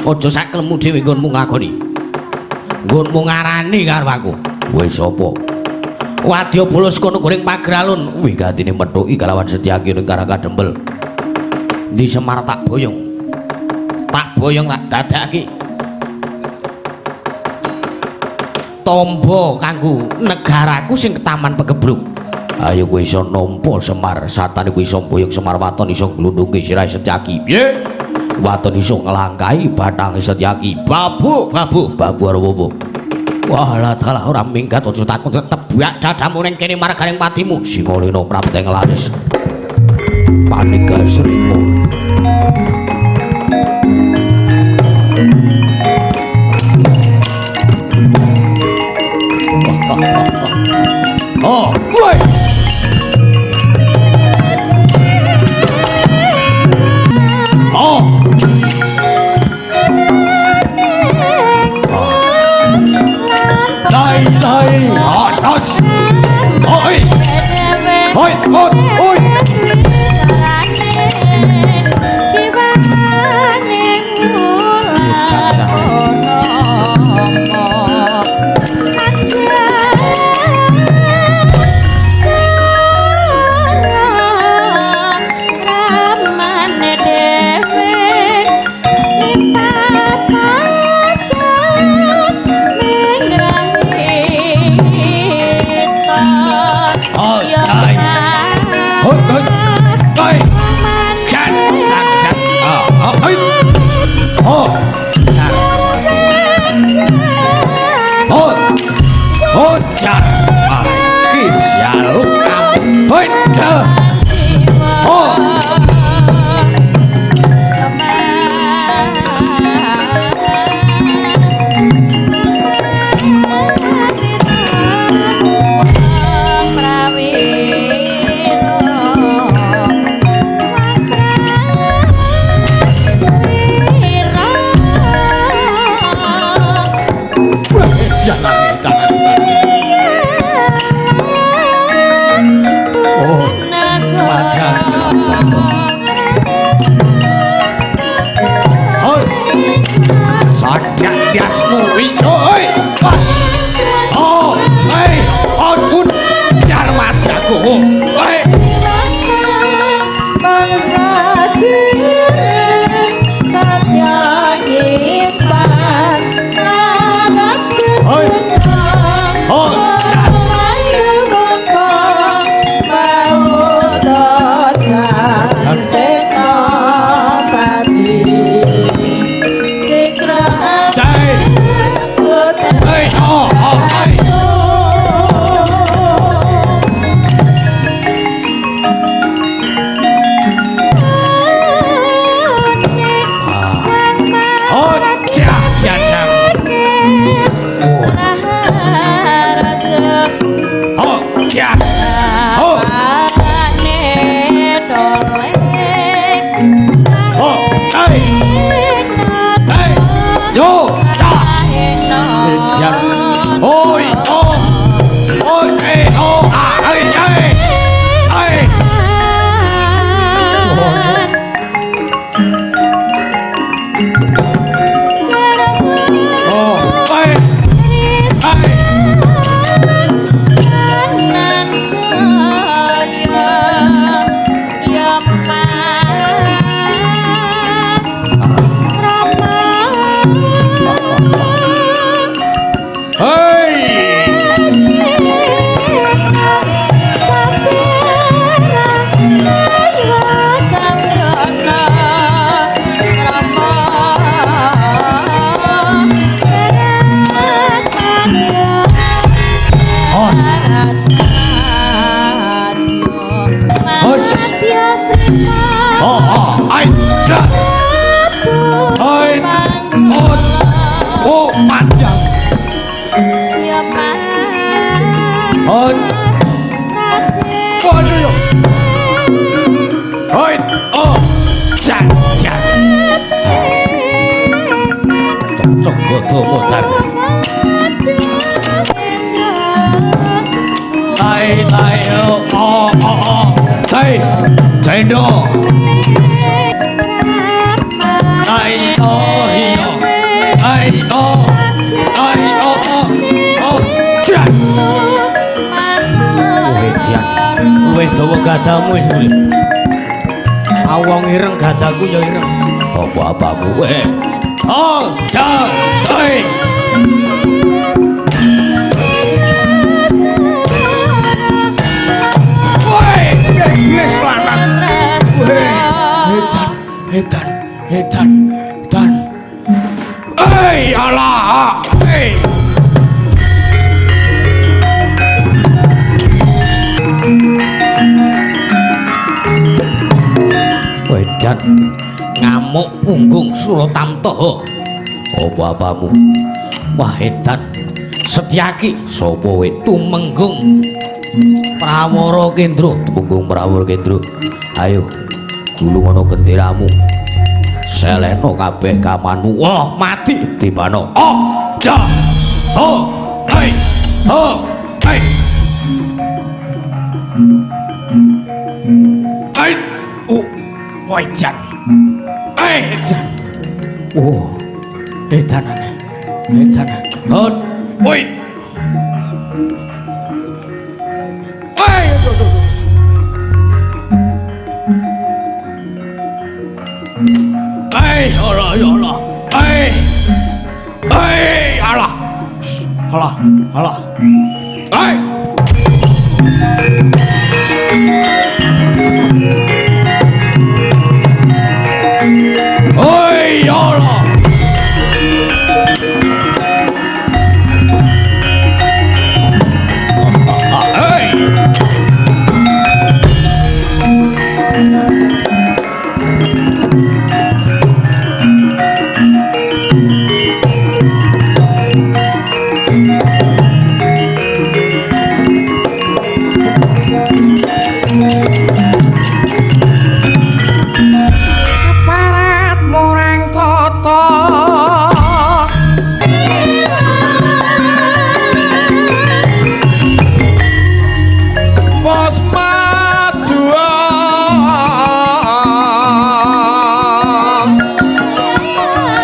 Aja sakelemu dhewe nggonmu nglakoni. Nggonmu ngarani karo aku. Kowe sapa? Wadya bala saka negering Pageralun. Wigatine methuki kalawan Setyaki ning Karang Kadempel. Ndi Semar tak boyong. Tak boyong tak dadakake tombo kanggo negaraku sing ketaman pegebruk. Ayo kowe iso nampa Semar, satane kowe iso mboyong Semar waton iso glundungke sirahe Setyaki. Piye? Waton iso nglangkahi bathange Setyaki. Babu, babu, babu arep apa? Wah, lah dalah ora minggat aja takon tebak dadamu ning kene marganing patimu. Singalena prapteng laris. Panigas Rima. Oh, woi. Oh. Dai dai, os os. Oi. Oi, oi, oi. Hon. Waduh yo. Hoi. Oh. Jan jan. Cocok godo modar. Tai tai oh oh oh. Tai. Cendo. Tai oh hiyo. Tai oh. Tai oh oh. Oh. Jan. Wis dawa gadamu wis mulih. Awong ireng gadaku ya ireng. Apa-apamu kowe? Oh, ja, oi. Woi, iblis lanang. Woi, edan, edan, edan, edan. Ei, alah, ei. Wedan ngamuk punggung Suratamta. Apa-apamu? Wah edan. Setyaki sapa kowe? Tumenggung Prawara Kendra. Tumenggung Prawara Kendra. Ayo gulungono genderamu. Seleno kabeh kamanmu. Wah, mati dibano. Oh, ja. Oh, hai. Oh, hai. Hai. Oh. Wejan. Ejan. Oh. Edanane. Edan. Hot. Woi. Woi. Ai, Allah, ya Allah. Ai. Ai, Allah. Allah, Allah. Ai. Oi, ya Allah. Hey. Keparat murang tata. Pos maju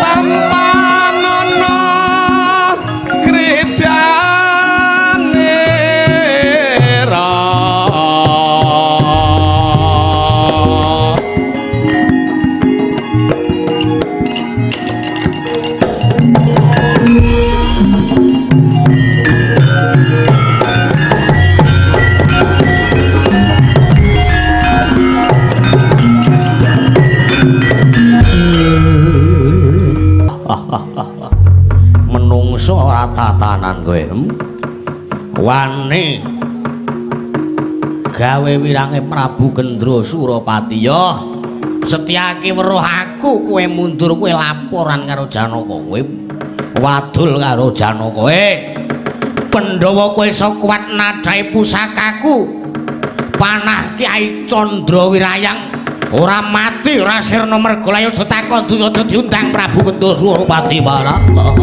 tampanana kridane ra. Menungso ora tatanan kowe. Wani gawe wirange Prabu Gendra Surapati ya. Setyaki weruh aku kowe mundur kowe laporan karo Janaka kowe. Wadul karo Janaka. Pandhawa kowe iso kuat nadhae pusakaku. Panah Kyai Candra Wirayang ora mati ora sirna merga layo aja takon dosa aja diundang Prabu Gendra Surapati Barata.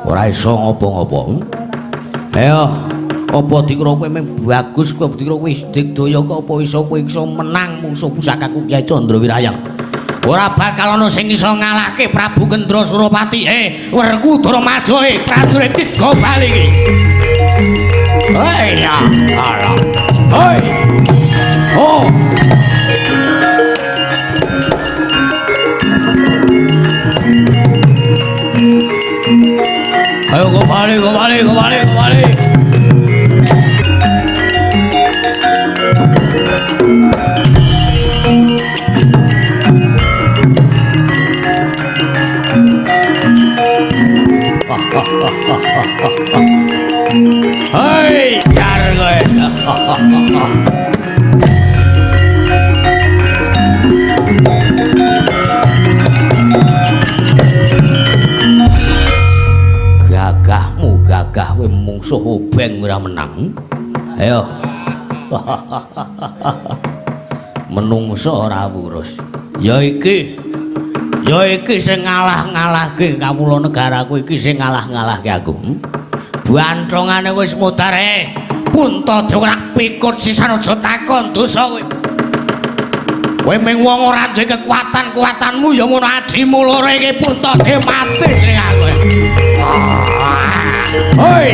Ora iso ngopo-ngopo. Ayo, apa dikira kowe mung bagus, kowe dikira kowe digdaya kok apa iso kowe iso menang mungsuh pusakaku Kyai Candra Wirayang. Ora bakal ana sing iso ngalahke Prabu Gendra Surapati. Werkudara maju, prajurit tiga bali iki. Hei. Hei ya. Alah. Hei. Oh. Ayo kembali, kembali, kembali, kembali. Hei, jar kowe. Gagahmu gagah kowe mungsuh obeng ora menang. Ayo. Menungso ora wurus. Ya iki. Ya iki sing ngalah-ngalahke kawula negaraku iki sing ngalah-ngalahke aku. Banthongane wis mudhar e. Puntadewa ora pikut sisan aja takon dosa kowe. Kowe ming wong ora duwe kekuatan-kuatanmu ya ngono adimu loro iki Puntadewa mati ning aku. Hoi.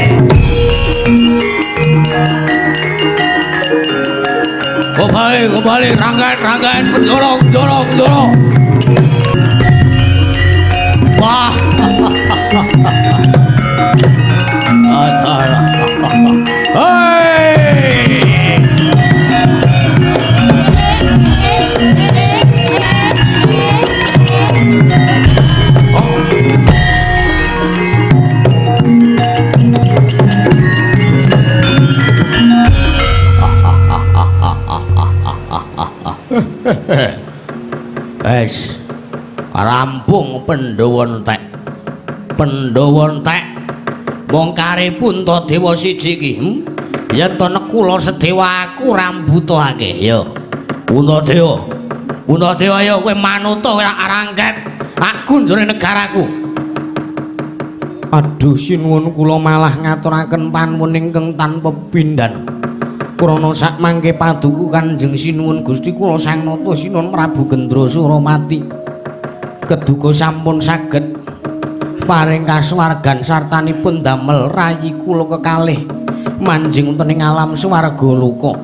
Kembali, kembali, rangkaian, rangkaian, mendorong, dorong, dorong. Wah. Hei. Wes rampung Pandhawa entek. Pandhawa entek. Wong kare Puntadewa siji iki. Yen to nekula sedewa aku rambutuhake. Yo. Puntadewa. Puntadewa ayo kowe manuta kowe rangket. Aku njure negaraku. Aduh sinuwun kula malah ngaturaken panuwun ingkang tanpa pepindhan. Krana sak mangke paduka Kanjeng Sinuwun Gusti kula Sang Nata Sinuwun Prabu Gendra Suramati. Keduga sampun saged paring kasuwargan sartanipun damel rayi kula kekalih manjing wonten ing alam swarga loka.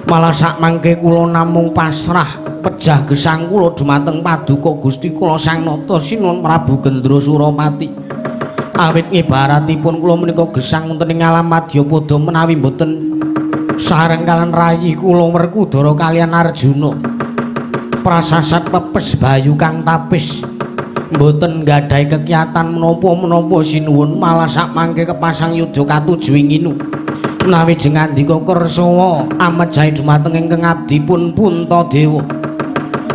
Malah sak mangke kula namung pasrah pejah gesang kula dumateng paduka Gusti kula Sang Nata Sinuwun Prabu Gendra Suramati. Awit ngibaratipun kula menika gesang wonten ing alam madyapada menawi mboten sareng kalian rayi kula Werkudara kalian Arjuna. Prasasat pepes bayu kang tapis mboten nggadahi kekiatan menapa-menapa sinuwun, malah sak mangke kepasang yudha katuju ing inu. Menawi jengandika kersawa amejahi dumateng ingkang abdipun Puntadewa.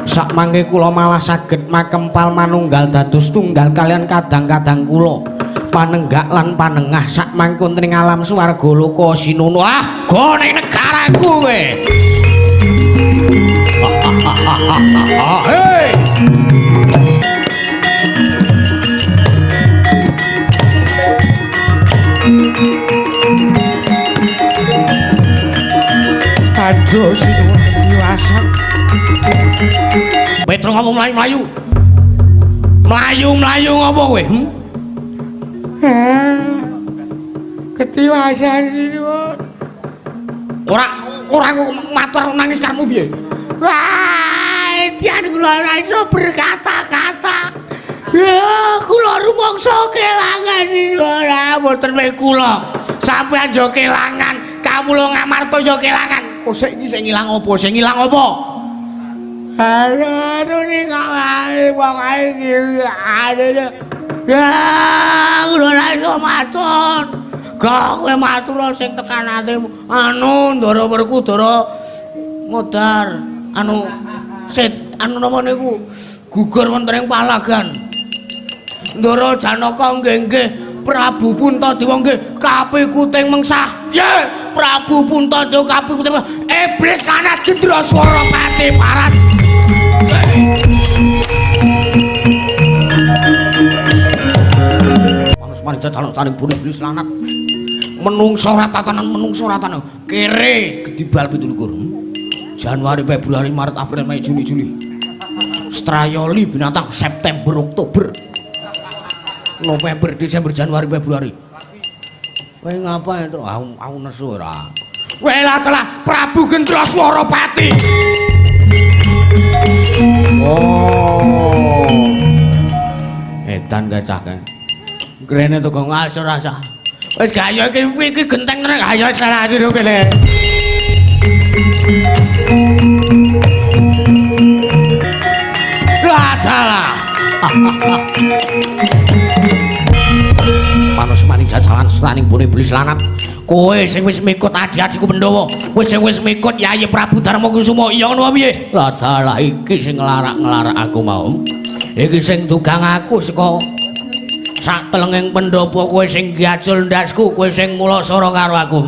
Sak mangke kula malah saged makempal manunggal dados tunggal kalian kadang-kadang kula panenggak lan panengah sak mangke wonten ing alam swarga loka sinuwun. Ah, go ning negaraku kowe. Hei. Aduh sinuwun ketiwasan. Petro ngomong mlayu-mlayu. Mlayu-mlayu ngopo kowe? Ketiwasan sinuwun. Ora ora matur nangis karepmu piye? Wah, tian kula ora iso berkata-kata. Ya, kula rumangsa kelangan ora mboten mung kula. Sampeyan yo kelangan, kawula Ngamarta yo kelangan. Kok sik iki sing ilang apa? Sing ilang apa? Aduh, ning wae wong ae sing aduh. Ya, kula ora iso matur. Gak kowe matur sing tekan atimu. Anu Ndara Werkudara modar anu set anu napa niku gugur wonten ing palagan. Ndara Janaka nggih nggih Prabu Puntadewa nggih kapikuting mengsah. Ye Prabu Puntadewa kapikuting iblis lanat gendra swara pati parat. Manus maring jajaluk taring buri iblis lanat. Menungso ratatanan menungso ratana kere gedibal 27 Januari Februari Maret April Mei Juni Juli Strayoli binatang September Oktober November Desember Januari Februari Kowe ngapa Truk? Aku nesu ora. Welah telah Prabu Gendraswarapati. Oh. Edan gacah kae. Krene to kok ngasur rasa. Wis gayo iki iki genteng tenan ayo salah jero kene. Lah. Panus maning jajalan setaning bone iblis lanat. Kowe sing wis mikut adi-adiku Pandhawa, kowe sing wis mikut Yayi Prabu Darma Kusuma, iya ngono piye? Lah dalah iki sing nglarak-nglarak aku mau. Iki sing dugang aku saka sak telenging pendhapa, kowe sing gajul ndasku, kowe sing mulasara karo aku.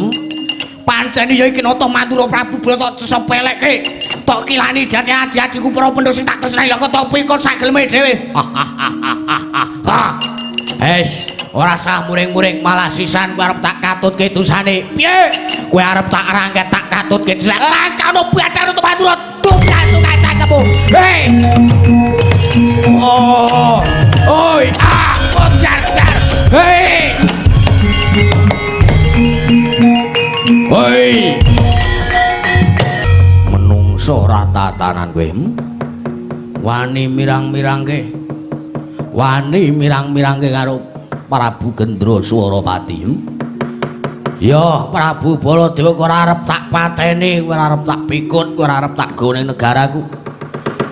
Pancen iya iki nata Mandura Prabu Bala tok sepelekke. Tok kilani jati adi-adiku para Pandhawa sing tak tresnani lha kok pikun sak geleme dhewe. Ha. Wes, ora sah muring-muring malah sisan kowe arep tak katutke dosane. Piye? Kowe arep tak rangket tak katutke dosane. Lah kono bathane untuk Mandura tukang kacangmu. Hei. Oh. Oi, ah, jar-jar. Hei. Hoi. Menungso ora tatanan kowe. Wani mirang-mirangke. Wani mirang-mirangke karo Prabu Gendraswarapati. Ya, Prabu Baladewa ora arep tak pateni, ora arep tak pikut, ora arep tak gone negaraku.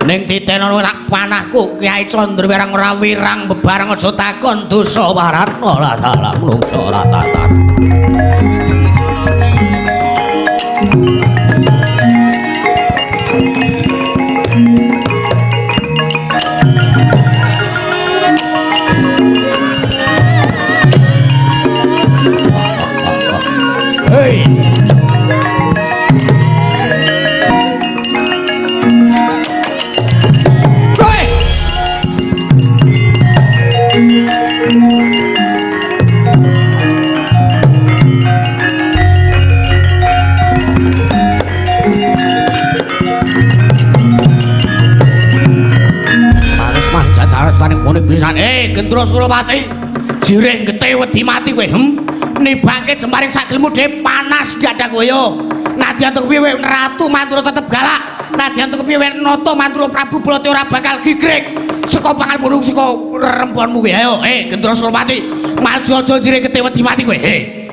Ning titenono rak panahku Kyai Candra Wirang ora wirang bebareng aja takon dosa waratna la salah menungso ora tatanan. Hei. Hei. Pares mah jajar taning pone blisan. Gendraswarapati. Jirih getih wedi mati kowe. Nibake jembaring sak gelemu dhewe panas dadak kowe yo. Nadyan to kepiye Ratu Mandura tetep galak. Nadyan to kepiye nata Mandura Prabu Baladewa ora bakal gigrik. Saka pangal burung saka reremponmu kowe. Ayo, Gendraswarapati. Maju aja jirih getih wedi mati kowe. Hei.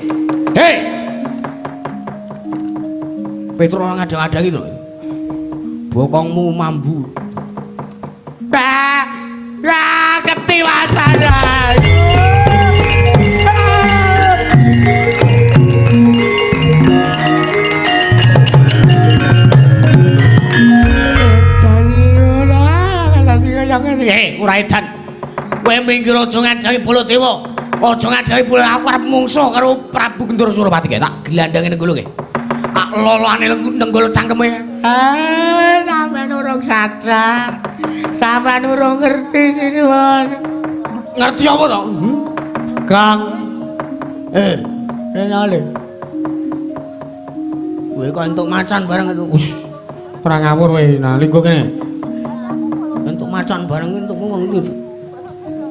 Hei. Petro ngadang-adang itu. Bokongmu mambu. Wah, ketiwasan. Ora edan. Kowe minggir aja ngadangi Baladewa. Aja ngadangi Baladewa, aku arep mungsuh karo Prabu Gendraswarapati kae. Tak glandange nenggolo kae. Tak lolane nenggolo cangkeme. Ah, sampean urung sadar. Sampean urung ngerti sinuwun. Ngerti apa to? Kang. Renale. Kowe kok entuk macan bareng itu. Us. Ora ngawur kowe, nah linggo kene. Entuk macan bareng entuk wong iki.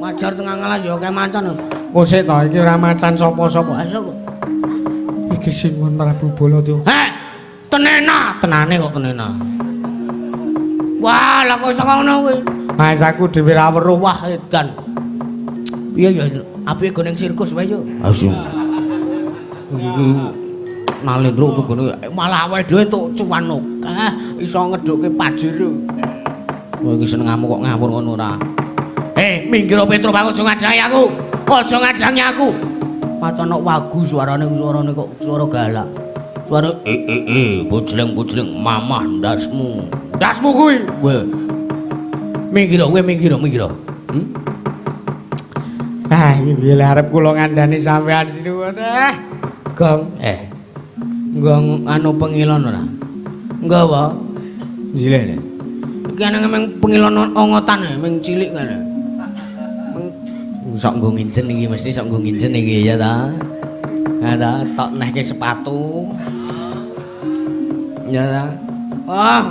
Wajar tengah ngalas ya kayak macan. Kok sik to iki ora macan sapa-sapa. Ha sapa? Iki sinuwun Prabu Baladewa. Heh. Tenena, tenane kok tenena. Wah, lah kok iso ngono kowe. Mas aku dhewe ra weruh. Wah, edan. Piye ya, apike go ning sirkus wae yo. Asu. Iki Nalendra kok malah awake dhewe entuk cuan akeh, iso ngedhukke Pajero. Kowe iki seneng ngamuk kok ngawur ngono ora. Minggir Petro Bang aja ngadangi aku. Aja ngadangi aku. Macan kok wagu suarane, suarane kok suara galak. Suara bojleng-bojleng mamah ndasmu. Ndasmu kuwi. Kowe. Minggir kowe minggir minggir. Ah, iki piye le arep kula ngandani sampean sinuwun. Gong. Nggong anu pengilon ora? Nggawa. Jile. Iki ana meng pengilon ongotan meng cilik ngene. Meng sok nggo ngincen iki mesti sok nggo ngincen iki ya ta. Ha ta tok nehke sepatu. Ya ta. Wah,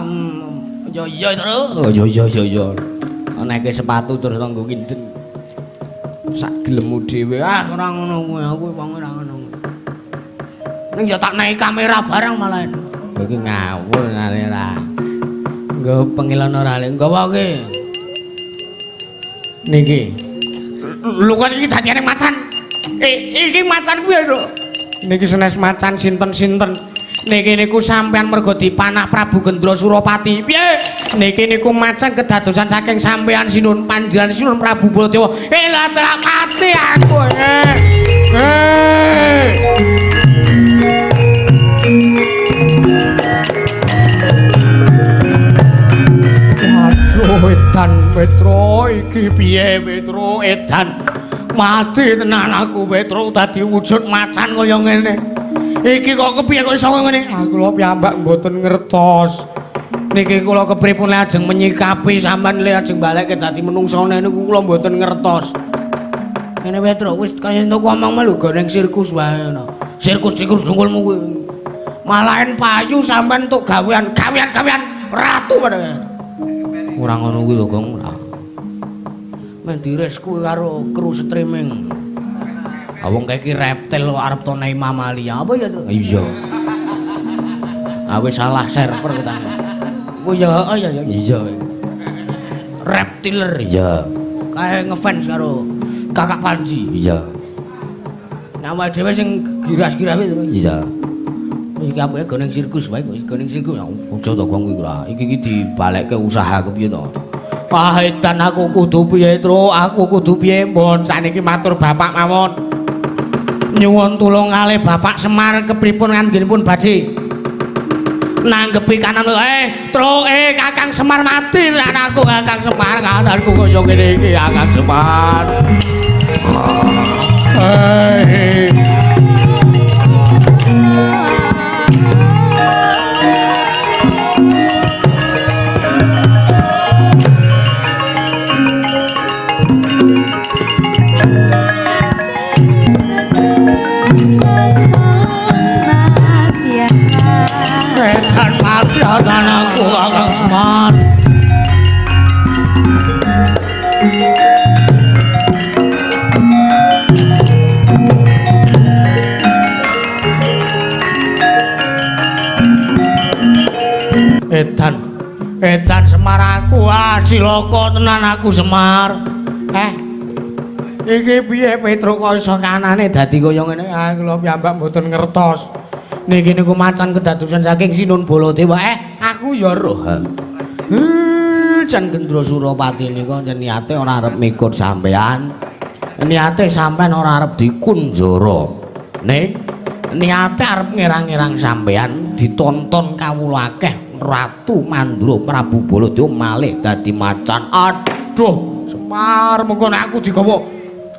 yo yo terus. Oh yo yo yo yo. Nehke sepatu terus nggo ngincen. Sak gelemmu dhewe. Ah ora ngono kuwi, aku wong ora ngono. Ning ya tak naik kamera barang malah. Kowe iki ngawur ngene ra. Nggo pengilana ora le. Nggawa ki. Niki. Lho kok iki dadiane macan. Iki macan kuwi lho. Niki senes macan sinten-sinten. Niki niku sampean mergo dipanah Prabu Gendra Surapati. Piye? Niki niku macan kedadosan saking sampean Sinun panjenengan Sinun Prabu Baladewa. Lah telah mati aku. Waduh, edan Petro iki piye Petro edan. Mati tenan aku Petro dadi wujud macan kaya ngene. Iki kok kepiye kok iso ngene? Ah kula piyambak mboten ngertos. Niki kula kepripun lajeng menyikapi sampean le ajeng balekke dadi menungsane niku kula mboten ngertos. Ngene Petro wis kaya entuk omong melu go ning sirkus wae ngono. Sirkus-sirkus dungkulmu kuwi. Malahen payu sampean entuk gawean, gawean-gawean ratu padha. Ora ngono kuwi lho, Gong. Men dires kuwi karo kru streaming. Ah wong kae iki reptil kok arep to nei mamalia. Apa ya, Tru? Iya. Ah wis salah server ketane. Oh ya, oh ya ya. Iya. Reptiler. Iya. Kae ngefans karo Kakak Panji. Iya. Nah awake dhewe sing giras-giras kuwi. Iya. Wis iki apike go ning sirkus wae, go ning sirkus. Aja to Gong kuwi ora. Iki iki dibalekke usaha kepiye to? Wah, edan aku kudu piye, Tru? Aku kudu piye? Mbon saniki matur bapak mawon. Nyuwun tulung kalih Bapak Semar kepripun anggenipun badhe nanggepi kanan. Tru, Kakang Semar mati anakku Kakang Semar, kananku kaya ngene iki Kakang Semar. Edan mati anakku Kakang Semar. Edan, edan Semar aku, ah cilaka tenan aku Semar. Iki piye Petruk kok iso kanane dadi kaya ngene? Ah kula piyambak mboten ngertos. Niki niku macan kedadosan saking Sinun Baladewa. Aku ya roh. Jan Gendra Surapati nika jan niate ora arep mikut sampean. Niate sampean ora arep dikunjara. Nek niate arep ngerang-ngerang sampean ditonton kawula akeh Ratu Mandura Prabu Baladewa malih dadi macan. Aduh, Semar mengko nek aku digawa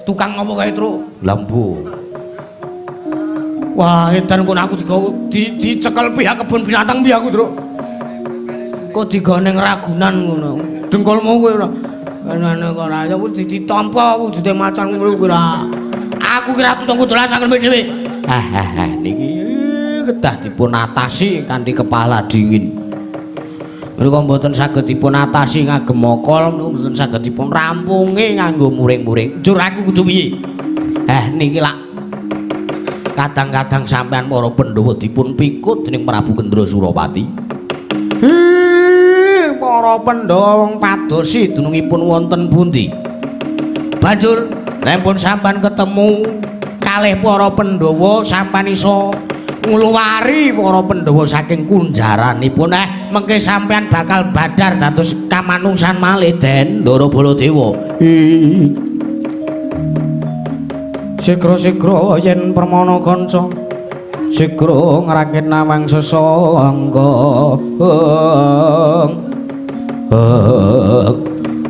tukang apa kae, Tru? Lambu. Wah, edan kono aku digawa dicekel pihak kebun binatang piye aku, Tru? Kok digawa ning Ragunan ngono. Dengkulmu kowe ora. Ngene kok ora ya kuwi ditampa wujude macan ngono kuwi ora. Aku ki ratu tanggo dolan sangen dhewe. Niki kedah dipun atasi kanthi kepala dingin. Menika mboten saged dipun atasi ngagem mokol, mboten saged dipun rampungi nganggo muring-muring. Njur aku kudu piye? Niki lak kadang-kadang sampean para Pandhawa dipun pikut dening Prabu Gendra Surapati. Para Pandhawa wong padosi dunungipun wonten pundi? Banjur nek pun sampean ketemu kalih para Pandhawa, sampean iso ngluwari para Pandhawa saking kunjaranipun. Mengke sampean bakal badar dados kamanungsan malih Den Ndara Baladewa. Sigra-sigra yen permana kanca, sigra ngrakit nawang sesangga.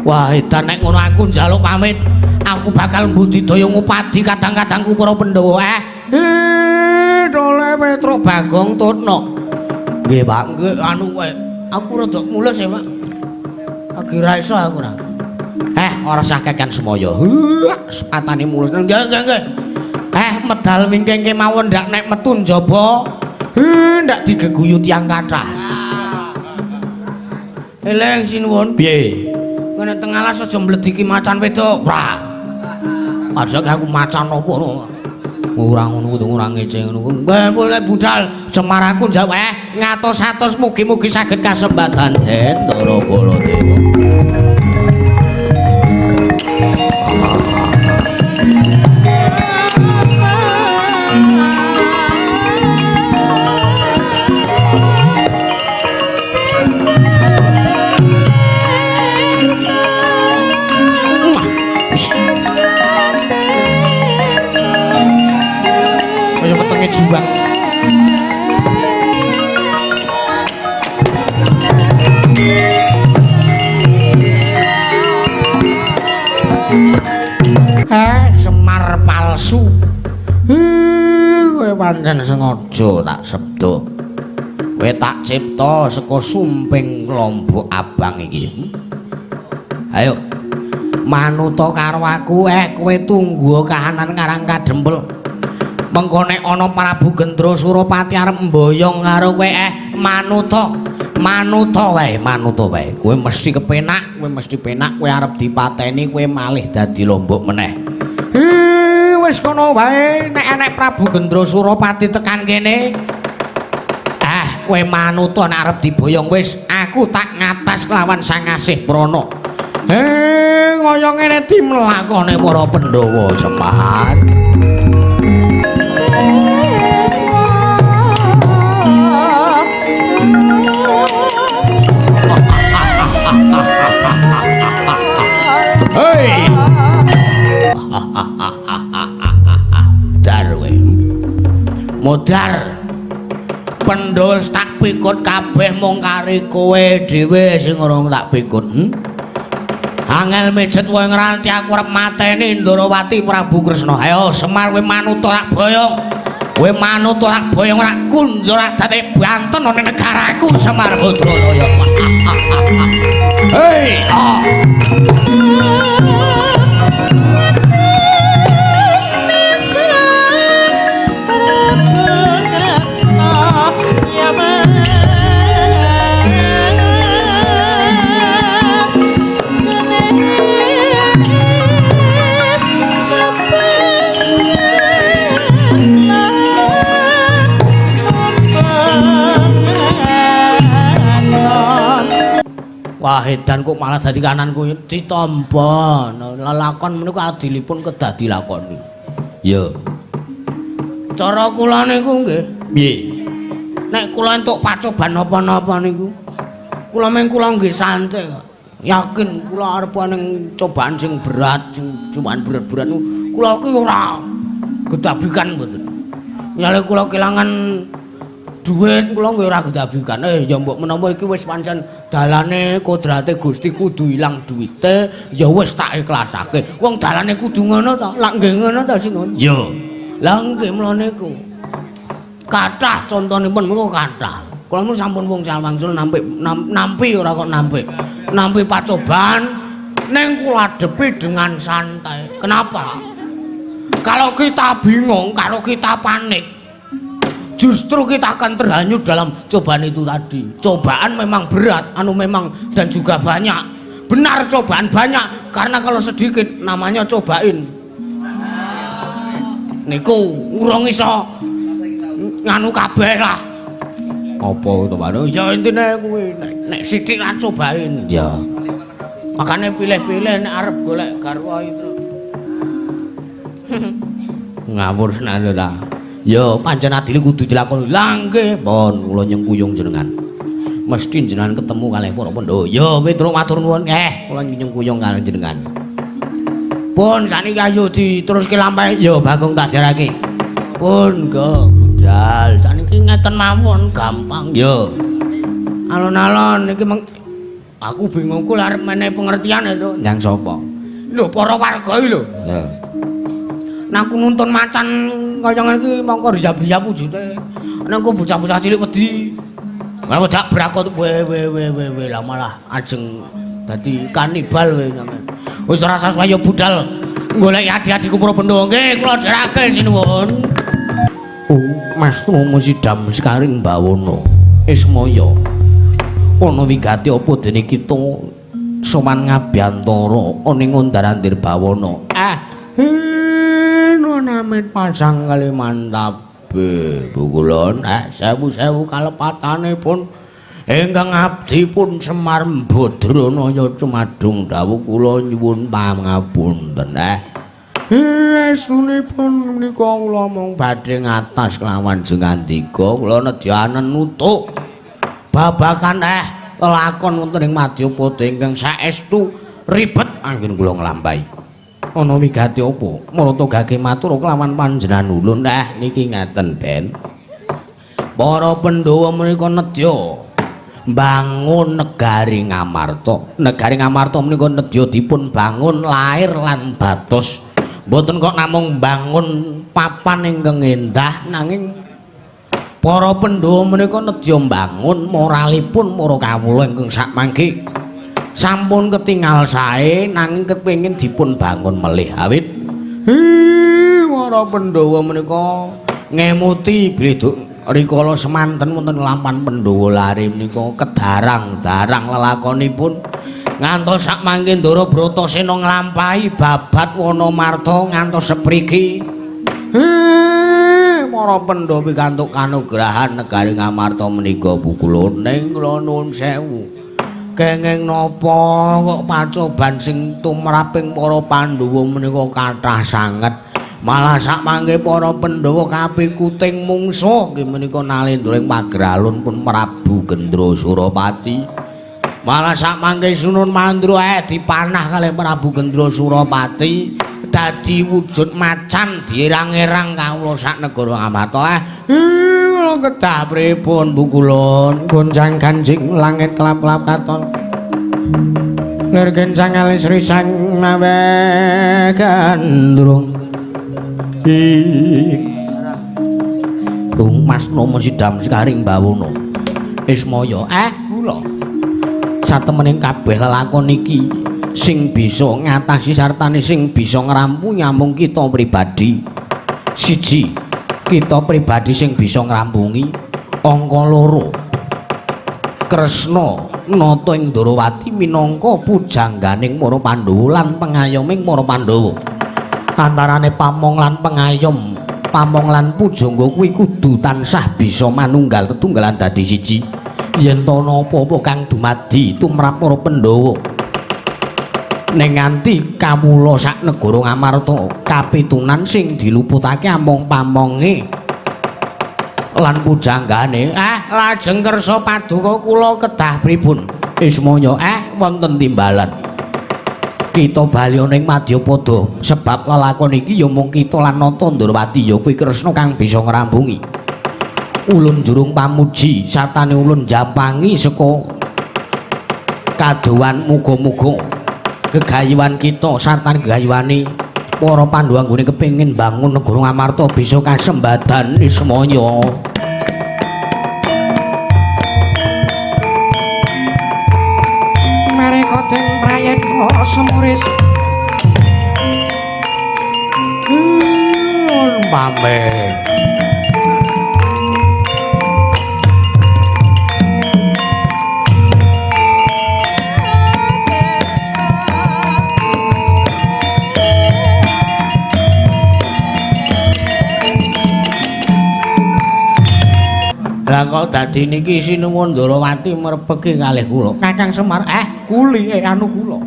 Wah, edan nek ngono aku njaluk pamit. Aku bakal mbudidaya ngupadi kadang-kadangku para Pandhawa. Dole Petruk Bagong Tutno. Nggih, Pak. Nggih, anu kowe. Aku rada mules ya, Pak. Lagi ra iso aku ora. Ora sah kakean semaya. Sepatane mulus. Nggih, nggih, nggih. Medal wingking kemawon ndak nek metu njaba. Ndak digeguyu tiyang kathah. Eling sinuwun. Piye? Kene teng alas aja mlediki macan wedok. Ora. Padahal aku macan apa ngono. Ora ngono kuwi ora ngece ngono kuwi. Boleh budal Semar aku njaluk ngatos-atos mugi-mugi saged kasembatan Ndara Baladewa. Kaya wetenge juang. Semar palsu. Kowe pancen sengaja tak sebda. Kowe tak cipta saka sumping lombok abang iki. Ayo manuta karo aku, kowe tunggu kahanan Karang Kadempel. Mengko nek ana Prabu Gendra Surapati arep mboyong karo kowe, manuta. Manuta wae, manuta wae. Kowe mesti kepenak, kowe mesti penak, kowe arep dipateni, kowe malih dadi lombok meneh. Wis kono wae, nek enek Prabu Gendra Surapati tekan kene, kowe manuta nek arep diboyong wis, aku tak ngatas kelawan Sang Asih Prana. Kaya ngene timlakone para Pandhawa Semar. Hei. Dar kowe. Modar. Pandhawa tak pikut kabeh mung kari kowe dhewe sing urung tak pikut. Angel mijet kowe ngranti aku arep mateni Ndorowati Prabu Kresna. Ayo Semar kowe manut ora boyong. Kowe manut ora boyong ora kundur ora dadi banten ana negaraku Semar Badralaya. Hei. Wah edan kok malah dadi kananku ditampa. Lelakon menika adilipun kedah dilakoni. Ya. Cara kula niku nggih. Piye? Nek kula entuk pacoban napa-napa niku, kula meng kula nggih santai kok. Yakin kula arep ning cobaan sing berat, sing cobaan berat-berat niku kula ki ora gedabikan mboten. Misale kula kelangan duit kula nggih ora gedabikan. Ya mbok menawa iki wis pancen dalane kodrate Gusti kudu ilang duwite, ya wis tak ikhlasake. Wong dalane kudu ngono ta? Lak nggih ngono ta Sinuwun? Ya. Lah nggih mula niku. Kathah contonipun menika kathah. Kula niku sampun wong sawangsul nampi nampi ora kok nampik. Nampi pacoban ning kula adepi dengan santai. Kenapa? Kalau kita bingung, kalau kita panik, justru kita akan terhanyut dalam cobaan itu tadi. Cobaan memang berat, anu memang dan juga banyak. Benar cobaan banyak, karena kalau sedikit namanya cobain. Niku urung iso nganu kabeh lah. Apa to, Pak? Ya intine kuwi nek sithik lah cobain. Ya. Makane pilih-pilih nek arep golek garwa itu. Ngawur senan ta. Ya pancen adile kudu dilakoni. Lah nggih, pun kula nyengkuyung jenengan. Mesti jenengan ketemu kalih para Pandhawa. Ya Petruk matur nuwun. Kula nyengkuyung kalih jenengan. Pun sakniki ayo diteruske lampahe. Ya Bagong tak jarake. Pun go budal. Sakniki ngeten mawon gampang. Ya. Alon-alon iki aku bingung ku arep menehi pengertian itu. Nyang sapa? Lho para warga iki lho. Lha. Nek aku nuntun macan kaya ngene iki mongko rijab-rijab wujute. Nek aku bocah-bocah cilik wedi. Malah wedak brakot we we we we we lah malah ajeng dadi kanibal kowe sampean. Wis ora usah ya budal goleki adi-adiku para Pandhawa. Nggih, kula dherake sinuwun. Oh, Mas Trama Sidam Sekaring Bawana Ismaya. Ana wigati apa dene kita sowan ngabyantara ana ing Ondarandir Bawana. Pamit pasang kalimantabe bukulon sewu-sewu kalepatanipun ingkang abdi pun Semar Badranaya cumadung dawuh kula nyuwun pangapunten. Estunipun menika kula mung badhe ngatas kelawan jengandika kula nedyanen nutuk babagan lelakon wonten ing Madyapada ingkang saestu ribet anggen kula nglampahi. Ana wigati apa? Marata gage matur kelawan panjenengan ulun. Niki ngaten Ben. Para Pandhawa menika nedya mbangun negari Ngamarta. Negari Ngamarta menika nedya dipun bangun lair lan batos. Mboten kok namung mbangun papan ingkang endah nanging para Pandhawa menika nedya mbangun moralipun para kawula ingkang sakmangke sampun ketingal sae nanging kepengin dipun bangun melih awit. Para Pandhawa menika ngemuti bilih rikala semanten wonten lampan Pandhawa lare menika kedarang-darang lelakonipun ngantos sakmangke Ndara Bratasena nglampahi babat Wanamarta ngantos sepriki. Para Pandhawa pikantuk kanugrahan negari Ngamarta menika bukulone kula nuwun sewu. Kenging napa kok pacoban sing tumraping para Pandhawa menika kathah sanget. Malah sakmangke para Pandhawa kapikuting mungsuh nggih menika nalendra ing pageralun pun Prabu Gendra Surapati. Malah sakmangke Sunan Mandra dipanah kalih Prabu Gendra Surapati dadi wujud macan dierang-erang kawula sak negara Ngamarta. Kula kedah pripun Bu kulon goncang ganjing langit kelap-kelap katon. Lir gencang alis risang mawe gandrung. Rung Mas Nomo sidam sekaring bawono. Ismaya kula satemene kabeh lelakon iki sing bisa ngatasi sartane sing bisa ngrampungi amung kita pribadi. Siji, kita pribadi sing bisa ngrampungi. Angka loro, Kresna nata ing Ndorowati minangka pujangganing para Pandhawa lan pengayoming para Pandhawa. Antarane pamong lan pengayom, pamong lan pujangga kuwi kudu tansah bisa manunggal tetunggalan dadi siji. Yen ta ana apa-apa kang dumadi tumrap para Pandhawa ning nganti kawula sak negara Ngamarta kapitunan sing diluputake amung pamonge lan pujanggane. Lajeng kersa paduka kula kedah pripun? Ismaya wonten timbalan. Kita bali ning Madyapada sebab lelakon iki ya mung kita lan Nata Ndorowati ya kuwi Kresna kang bisa ngrampungi. Ulun jurung pamuji sartane ulun jampangi saka kadowan muga-muga gegayuhan kita sartane gegayuhane para Pandhawa anggone kepengin bangun negara Ngamarta bisa kasembadan Ismaya. Mereka den prayitna semuris. Pamit. Lah kok dadi niki sinuwun Ndorowati merpeki kalih kula. Kakang Semar, kuli anu kula.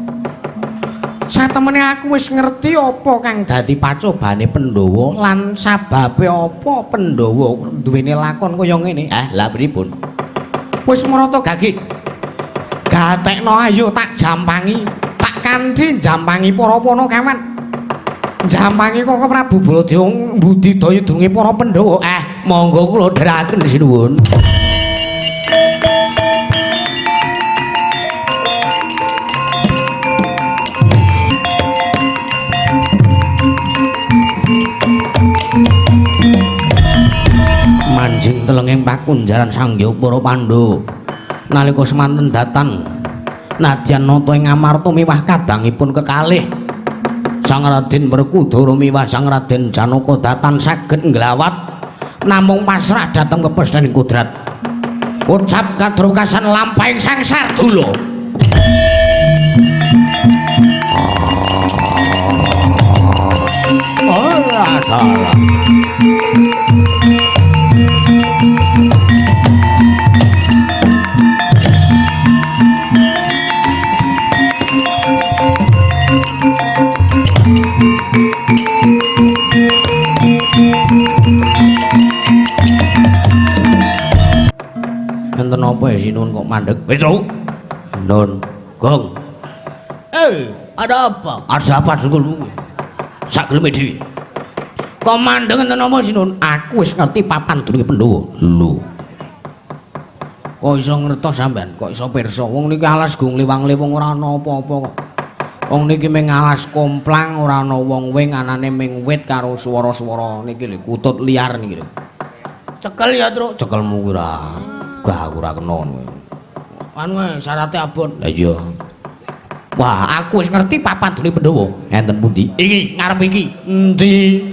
Satemene aku wis ngerti apa kang dadi pacobane Pandhawa lan sababe apa Pandhawa duwene lakon kaya ngene. Lah pripun? Wis marata gagih. Gatekno ayo tak jampangi, tak kanthi jampangi para panakawan. Jampangi kok Prabu Baladewa mbudidaya dununge para Pandhawa. Monggo kula dherekaken sinuwun. Manjing telenging pakunjaran sangya para Pandhawa. Nalika semanten datan nadyan nata ing Ngamarta miwah kadangipun kekalih Sang Raden Werkudara miwah Sang Raden Janaka datan saged nglawat namung pasrah dhateng kepesthening kudrat. Kocap kadrokasan lampahing Sang Sardula. Ora salah. Enten apa ya sinuwun kok mandeg? Petro. Nun. Gong. Ada apa? Ada apa dengkulmu kuwi? Sak geleme dhewe. Kok mandeg enten apa sinuwun? Aku wis ngerti papan dununge Pandhawa. Lho. Kok iso ngertos sampean? Kok iso pirsa? Wong niki alas gung liwang-liwung ora ana apa-apa kok. Wong niki ming alas komplang ora ana wong wing anane ming wit karo swara-swara niki lho kutut liar niki lho. Cekel ya, Truk. Cekelmu kuwi ora. Gah aku ora kena ngono. Anu syarate abot. Lah iya. Wah, aku wis ngerti papan dune Pandhawa. Enten pundi? Iki ngarep iki. Endi?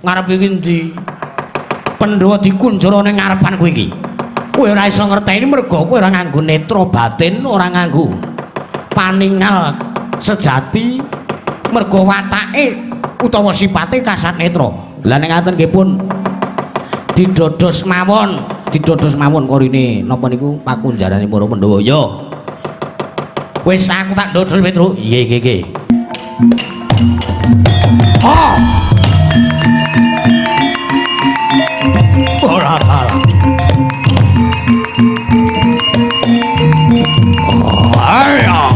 Ngarep iki endi? Pandhawa dikunjara ning ngarepanku iki. Kowe ora iso ngerteni mergo kowe ora nganggo netra batin, ora nganggo paningal sejati mergo watake utawa sipate kasat netra. Lah nek ngaten nggih pun didodos mawon, didodos mawon korine napa niku pakunjarane para Pandhawa. Ya. Wis aku tak dodos Petro. Iya iki iki. Oh. Ora salah. Oh, ayo.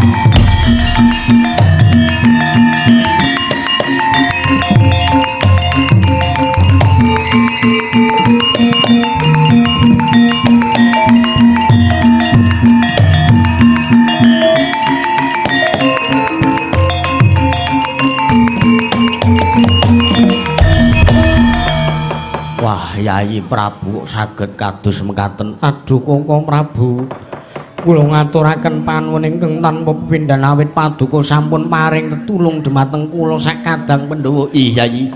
Wah, Yayi Prabu kok saged kados mekaten. Aduh, Koko Prabu. Kula ngaturaken panuwun ingkang tanpa pepindhan awit paduka sampun paring tetulung dhumateng kula sak kadang Pandhawa. Ih, Yayi.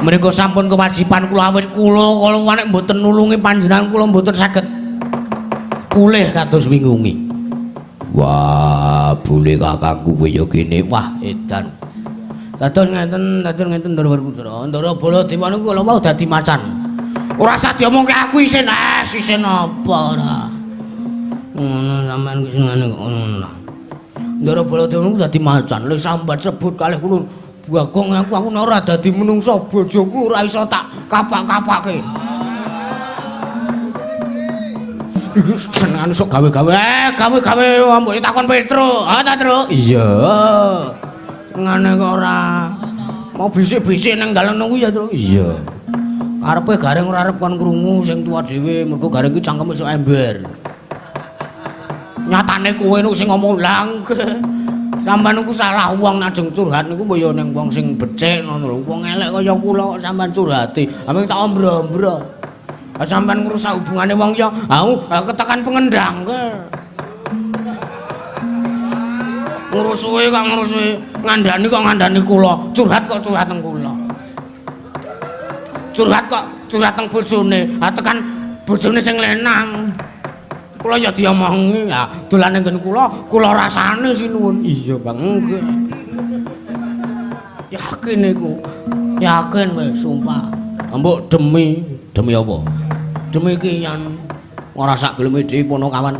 Menika sampun kewajiban kula awit kula kala nek mboten nulungi panjenengan kula mboten saged pulih kados wingi-wingi. Wah, boleh kakangku kowe ya kene. Wah, edan. Dados ngenten, dados ngenten Ndara Werkudara. Ndara Baladewa niku kala wau dadi macan. Ora usah diomongke aku isin, isin apa ora. Ngono sampean ki senengane kok ngono. Ndara Baladewa niku dadi macan, le sambat sebut kalih kula Bagong aku ora dadi menungsa, bojoku ora iso tak kapak-kapake. Iki senengane sok gawe-gawe. Gawe-gawe mbok takon Petro. Ha ta, Tru? Iya. Ngene kok ora. Mau bisik-bisik nang dalan kuwi ya, Tru? Iya. Karepe gareng ora arep kon krungu sing tuwa dhewe, mergo gareng ki cangkeme sok ember. Nyatane kowe niku sing ngomong langke. Sampeyan niku salah wong najeng curhat niku mbok ya ning wong sing becik ngono lho. Wong elek kaya kula kok sampeyan curhati. Aming tak ombro-ombro. Ha sampeyan ngrusak hubungane wong ya, ha ketekan pengendang ke. Ngrusuhi kok ngrusuhi, ngandani kok ngandani kula, curhat kok curhat teng kula. Curhat kok curhat teng bojone, ha tekan bojone sing lenang. Kula ya diomongi, ha dolane nggen kula, kula rasane sinuwun. Iya, Bang. Nggih. Yakin niku. Yakin wis sumpah. Mbok demi, demi apa? Demi kiyan. Ora sak geleme dhewe ponokawan.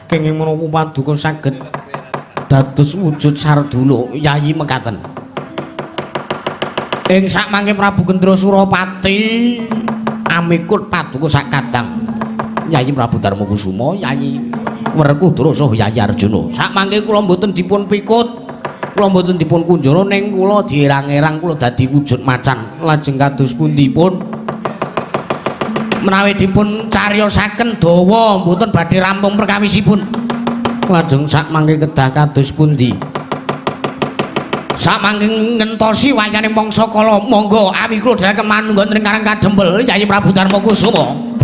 Kenging menapa paduka saged dados wujud sardula Yayi mekaten. Ing sak mangke Prabu Kendra Surapati amikut paduka sak kadang Yayi Prabu Darmakusuma, Yayi Werkudara saha Yayi Arjuna. Sak mangke kula mboten dipun pikut, kula mboten dipun kunjara ning kula dierang-erang kula dadi wujud macan. Lajeng kados pundi pun menawi dipun cariyosaken dawa mboten badhe rampung perkawisipun. Lajeng sak mangke kedah kados pundi? Sak mangke ngentosi wayane mangsa kala, monggo awi kula dherekaken manunggal ing Karang Kadempel Yayi Prabu Darmakusuma.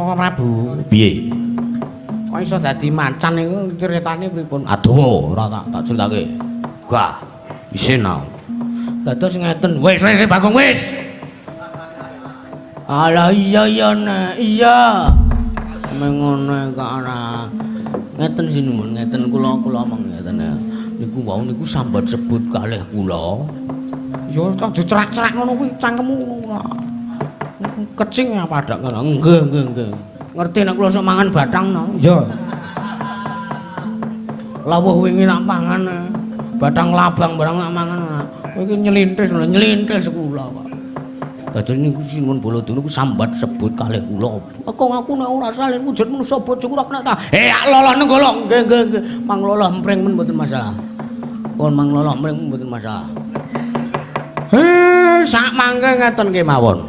Raka Prabu. Piye? Kok iso dadi macan iku critane pripun? Aduh, ora tak critake. Gah, isin aku. Dados ngeten. Wis wis Bagong wis. Alah iya iya nek, iya. Mengono kok ora. Ngeten sinuwun, ngeten kula kula omong ngeten ya. Niku wau niku sambat sebut kalih kula. Ya aja cerak-cerak ngono kuwi cangkemmu ora. Kecing apa dak ngono. Nggih, nggih, nggih. Ngerti nek kula sok mangan bathang no. Iya. Lawuh wingi nak pangan bathang labang barang nak mangan. Kowe iki nyelintis lho, nyelintis kula kok. Dados niku sinuwun Baladana niku sambat sebut kalih kula. Kok aku nek ora salin wujud manusa bojoku ora kena ta. Eh, loloh nenggala. Nggih, nggih, nggih. Mang loloh mring men mboten masalah. Pun mang loloh mring mboten masalah. Heh, sak mangke ngeten kemawon.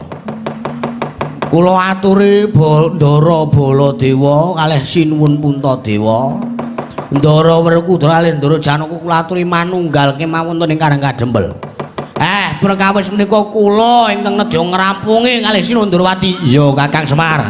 Kula aturi Ndara Baladewa kalih Sinuwun Puntadewa. Ndara Werkudara kalih Ndara Janaka kula aturi manunggal kemawon wonten ing Karang Kadempel. Perkawis menika kula ingkang nedya ngrampungi kalih Sinuwun Ndrawati. Iya, Kakang Semar.